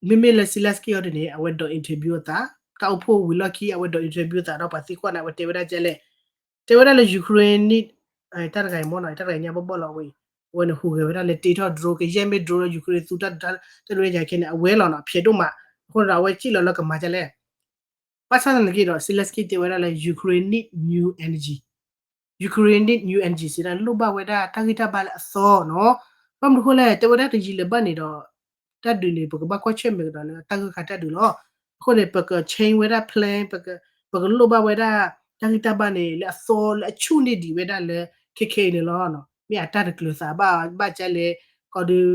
ဒီး မ့မ့ၢ်လၢ Zelensky အီၤဒ်န့ၣ် အဝဲဒိး interview အသး, တၢ်အိၣ်ဖှိၣ်ဝံၤလီၢ်ခံ အဝဲဒိး interview အသးဒီးပှၤသံကွၢ်န့ၣ် အဝဲတဲဝဲဒၣ်ကဲလဲၣ်, တဲဝဲဒၣ်လၢ Ukraine န့ၣ် တၢ်တဂၤအံၤမ့ၢ်နီၤ တၢ်တဂၤညါဘီၣ်ဘီၣ်လီၤဝဲအံၤ, အဝဲန့ၣ်ဟူးဂဲၤဝဲဒၣ်လၢတ့ထီၣ် drone ကယဲၢ်မ့ၢ် drone လၢ Ukraine သူတၢ်တၢ်တရူးညါခဲန့ၣ် အဝဲလီၤနီၤ ဖျဲးဒိၣ်မး, အဃိဒီး အဝဲစံၣ်လီၤလၢကမၤကဲလဲၣ် ဘၣ်ဆၣ်သနာ်က့ဒီး Zelensky တဲဝဲဒၣ်လၢ Ukraine need new energy, Ukraine need new energy စံးဒၣ်လိၣ်ဘၣ်ဝဲဒၣ်တၢ်ဂံၢ်တၢ်ဘါလၢအသီနီၤ, ဘၣ်မနုၤဃိလဲၣ် တဲဝဲဒၣ်တယံာ်လၢၤဘၣ်န့ၣ်ဒီး တၢ်ဒုးန့ၣ် ပကဘၣ်ကွၢ်ဆၢၣ်မဲာ်ကဒီးလၢတၢ်ဂၢၢ်ခါတၢ်ဒုးလီၤ. အဃိန့ၣ် ပက change ဝဲဒၣ် plan ပက ပကလိၣ်ဘၣ်ဝဲဒၣ် တၢ်ဂံၢ်တၢ်ဘါန့ၣ် လၢအသီလၢအဆူၣ်န့ၢ်ဒံးဝဲဒၣ်လၢ ခဲခဲအံၤန့ၣ်လီၤ. မ့ၢ်အတၢ်တကျၢၤသးဘၣ် ဘၣ်ကဲလဲၣ် ကီဒုး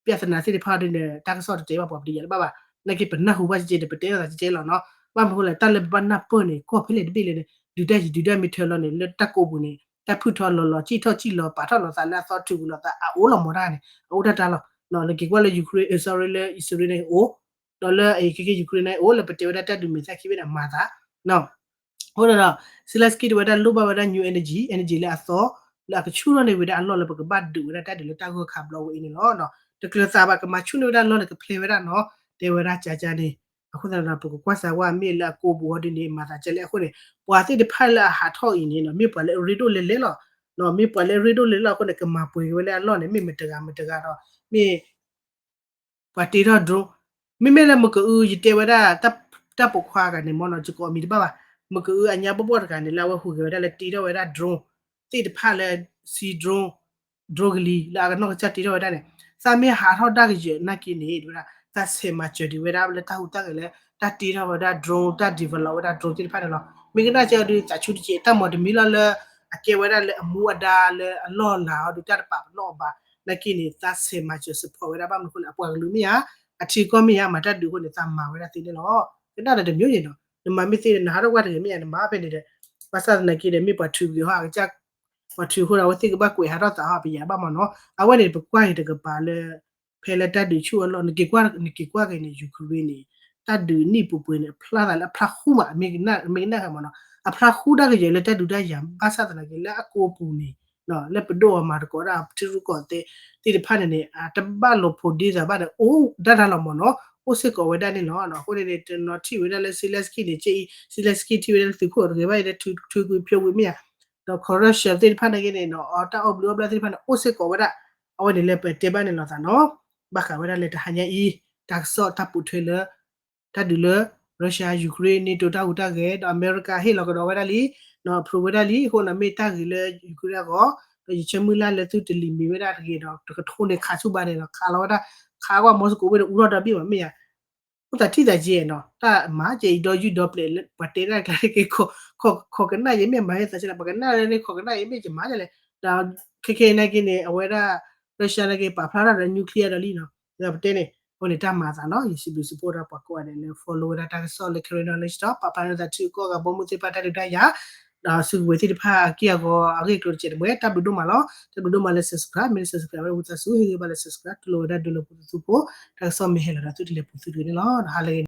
ပြဿနာသ့ၣ်တဖၣ်ဒ်န့ၣ် တၢ်ကစီၣ်တတဲဘၣ်ပှၤပတယၤတဘၣ်ဘၣ်. နာ်က့ပနၢ်ဟူဘၣ်ကဲကဲန့ၣ် ပတဲလိာ်သးကဲကဲလီၤနီၤ. ဘၣ်မနုၤဃိလဲၣ် တၢ်လၢပဘၣ်နၢ်ပၢၢ်န့ၣ် ကီၢ်ဖဲလဲၣ်တဘ့ၣ်လဲၣ်န့ၣ် ဒုးတၢ်ယံၤဒုးတၢ်မ့ၢ်ထၢလီၤန့ၣ် လၢတၢ်ကိးပူၤန့ၣ် တၢ်ဖုၣ်ထီၣ်လီၤလီၤ စံၣ်ထီၣ်စံၣ်လီၤ ပာ်ထီၣ်လီၤသးလၢအသီထုးကွံာ်လီၤသး အအိၣ်လီၤမီၤတၢ်န့ၣ် အအိၣ်တၢ်တၢ်လီၤ. နက့ၤကွၢ်လၢ Ukraine, sorry လၢ Israel န့ၣ်အိၣ် ဒီးလၢအံၤခဲကဲ Ukraine န့ၣ်အိၣ် လၢပတဲဝဲဒၣ်တၢ်ဒုးမဲာ်သၣ်ခံဘ့ၣ်န့ၣ် မၤသး အဃိဒီး Zelensky တဲဝဲဒၣ်လိၣ်ဘၣ်ဝဲဒၣ် new energy, energy လၢအသီ လၢအကဆူၣ်ထီၣ်န့ၢ်ဝဲဒၣ်အလီၢ်လၢပကဘၣ်ဒုးဝဲဒၣ်တၢ်ဒုးလၢတၢ်ဂၢၢ်ခါဘျီဝဲအံၤန့ၣ်လီၤ. တကျၢၤသးဘၣ် ကမၤဆူၣ်န့ၢ်ဝဲဒၣ်လီၢ်န့ၣ် ကဖျဲးဝဲဒၣ်နီၤ တဲဝဲဒၣ်ကကန့ၣ်. အဃိသတးဒီး ပကကွၢ်စၢၤဝဲမ့ၢ်လၢအကိာ်ပူၤဟီဒ်န့ၣ် မၤသးကဲလဲၣ်အဃိန့ၣ် ပှၤသ့ၣ်တဖၣ်လၢအဟးထီၣ်အံၤန့ၣ် မ့ၢ်ပှၤလၢအရ့ဒိၣ်လဲၤလဲၤလီၤ. မ့ၢ်ပှၤလၢအရ့ဒိၣ်လဲၤလီၤအဃိန့ၣ် ကမၤပှဲၤက့ၤဝဲလၢအလီၢ်န့ၣ် မ့ၢ်မတဂၤမတဂၤဒီး မ့ၢ် ပှၤတ့ထီၣ် drone, မ့မ့ၢ်လၢမကအု ယတဲဝဲဒၣ် တၢ်ပိာ်ခွါတဂၤန့ၣ်မ့ၢ်နီၤ ယကိးအမံၤတဘၣ်ဘၣ်, မကအုအညါဘီၣ်ဘီၣ်တဂၤန့ၣ် လၢအဝဲဟူးဂဲၤဝဲဒၣ်လၢတ့ထီၣ်ဝဲဒၣ် drone သ့ၣ်တဖၣ်လၢ sea drone, drone ကလံၤ လၢအကနီၢ်ကစၢ်တ့ထီၣ်ဝဲဒၣ်န့ၣ် သးမ့ၢ်ဟးထီၣ်ဒၣ်ကယဲၢ်နာ်က့န့ၣ် တဲဝဲဒၣ် သးဆဲးမၤစၢၤဒံးဝဲဒၣ်လၢတၢ်ဟူးတၢ်ဂဲၤလၢ တၢ်တ့ထီၣ်ဝဲဒၣ် drone, တၢ် develop ဝဲဒၣ် drone သ့ၣ်တဖၣ်န့ၣ်လီၤ. မ့ၢ်ကနၣ်ကဲအီၤဒုး သးဆူတက့ၢ် တၢ်မၤတမံၤလီၤလၢ အကဲဝဲဒၣ်လၢအမူအဒါလၢအလီၢ်လၤအီၤဒုး တၢ်တပာ်ပနီၣ်အီၤဘၣ် နာ်က့န့ၣ် သးဆဲးမၤစၢၤ support ဝဲဒၣ် ဘၣ်မနုၤအဃိန့ၣ် အပှၤကလုာ်မ့ၢ်ဧါ, အထံကီၢ်မ့ၢ်ဧါ, မၤတၢ်ဒုးအဃိန့ၣ် သးမၤဝဲဒၣ်သ့န့ၣ်လီၤ. ကနၣ်ဒီးတမံၤန့ၣ်နီၤ နမၤမ့ၢ်သ့ဒီး နဟးထီၣ်ကွၢ်တဂ့ၤမ့ၢ်ဧါ, နမၤဖဲန့ၣ်ဒီး ဘၣ်ဆၣ်သနာ်က့ဒီး မ့ၢ်ပှၤထုးက့ၤဟီၣ်အကစၢ် ပှၤထုးအဃိဒီး အဝဲသ့ၣ်ကဘၣ်ကွဲးဟးထီၣ်သးဟီၣ် ပယၤဘၣ်မ့ၢ်နီၤ. အဝဲန့ၣ် ပကွၢ်က့ၤတကပၤလၢ ဖဲလၢတၢ်ဒုးဆူၣ်အလီၢ် နက့ၤကွၢ် နက့ၤကွၢ်က့ၤန့ၣ် Ukraine န့ၣ် တၢ်ဒုးနံၣ်ပူၤပူၤန့ၣ် အဖျါသးလၢအဖျါဃူမး မ့ၢ်ကနၣ်ဃာ်မးနီၤ အဖျါဃူတၢ်ကယဲၢ်လၢတၢ်ဒုးတၢ်ယၤ ဘၣ်ဆၣ်သနာ်က့လၢအကိးပူၤန့ၣ် လၢပဒိၣ်အမၤသကိးတၢ်ထံရူၢ်ကီၢ်သဲးသ့ၣ်တဖၣ်န့ၣ်န့ၣ် အတဘၣ်လိာ်ဖိးဒ့သးဘၣ်ဒီး အိၣ်ဒၣ်တၢ်လီၤမးနီၤ အိၣ်စ့ၢ်ကီးဝဲဒၣ်န့ၣ်လီၤ. အဃိန့ၣ်န့ၣ် တနီၤထံၣ်ဝဲဒၣ်လၢ Zelensky န့ၣ် ကဲအံၤ Zelensky ထံၣ်ဝဲဒၣ်လၢသုးခိၣ်တဂ့ၤဘၣ်အံၤလၢ ထုးကွံာ်ဖျိကွံာ်မ့ၢ်ဧါ ဒီး corruption သ့ၣ်တဖၣ်န့ၣ်က့န့ၣ် တၢ်အီၣ်ဘျုးအီၣ်ဘျၣ်သ့ၣ်တဖၣ်န့ၣ် အိၣ်စ့ၢ်ကီးဝဲဒၣ် အဝဲန့ၣ်လၢပတဲဘၣ်န့ၣ်လီၤသးနီၤ ဘၣ်ဃးဝဲဒၣ်လၢတဟါညါအံၤ တၢ်ကစီၣ်တၢ်ပိာ်ထွဲလၢ တၢ်ဒုးလၢ Russia Ukraine NATO တၢ်ဟူးတၢ်ဂဲၤ ဒီးအမဲရကၤဟ့ၣ်လီၤကဒီးဝဲဒၣ်လံ approve ဝဲဒၣ်လံ အဃိန့ၣ်မ့ၢ်တၢ်ဂ့ၤလၢ Ukraine အဂီၢ် ဒီးယဆၢမုၢ်လၢ်လၢသုတလံၤမံၤဝဲဒၣ်တဂ့ၤဒီး တကထိန့ၣ်ခးဆူၣ်ဘၣ်န့ၣ်ဒီး ခးလီၤဝဲဒၣ် ခးကွၢ်မီၤစကိးဝဲဒီး အူထီၣ်ဒီဘ့ၣ်မး မ့ၢ်ယၤ အိၣ်သးထံၣ်သးက့နီၤ တၢ်မၤကဲအံၤဒီယုၢ်ဒီပျဲၤလၢ ပှၤတဲဒၣ်ကျါတက့ၢ် ခိးကနၣ်ယဲမ့ၢ်မၤဟဲသးစ့လီၤ ပှၤကနၣ်လၢန့ၣ် ခိးကနၣ်ယဲမ့ၢ်ယမၤဒ်လဲၣ် ဒီးခဲခဲအံၤနာ်က့န့ၣ် အဝဲဒၣ် Russia နာ်က့ ပာ်ဖျါထီၣ်ဒီး nuclear ဒီးလံနီၤ ဒီးပတဲန့ၣ် အဝဲန့ၣ်တၢ်မၤအသးနီၤ ယစံးဘျုးစံးဖှိၣ်ဒီး ပှၤကိးဂၤဒဲးလၢ follow ဝဲဒၣ်တၢ်ကစီၣ်လၢ Karen Knowledge ဒီး ပာ်ဖျါထီၣ်သးထံကီၢ်ဂၤဘီမုၢ်သ့ၣ်တဖၣ်တၢ်ဒုးတၢ်ယၤ ဒီးစုကဝဲၤသ့ၣ်တဖၣ်အက့ၢ်အဂီၤအဂ့ၢ်အကျိၤတစဲးတမှဲ တၢ်ဘျုးဒိၣ်မးလီၤ တၢ်ဘျုးဒိၣ်မးလၢ subscribe မ့ၢ်လၢ subscribe ဝဲဒၣ်ဝံသးစူၤ ဟ့ၣ်ဂံၢ်ဘါလၢ subscribe တူၢ်လိာ်ဝဲဒၣ်ဒိလၢပူၤသုဖိ တၢ်ကစီၣ်မ့ၢ်ဟဲလီၤဒီးသုတလဲၤပူၤသုတဂ့ၤန့ၣ်လီၤ ဒီးဟါလၢအဂ့ၤ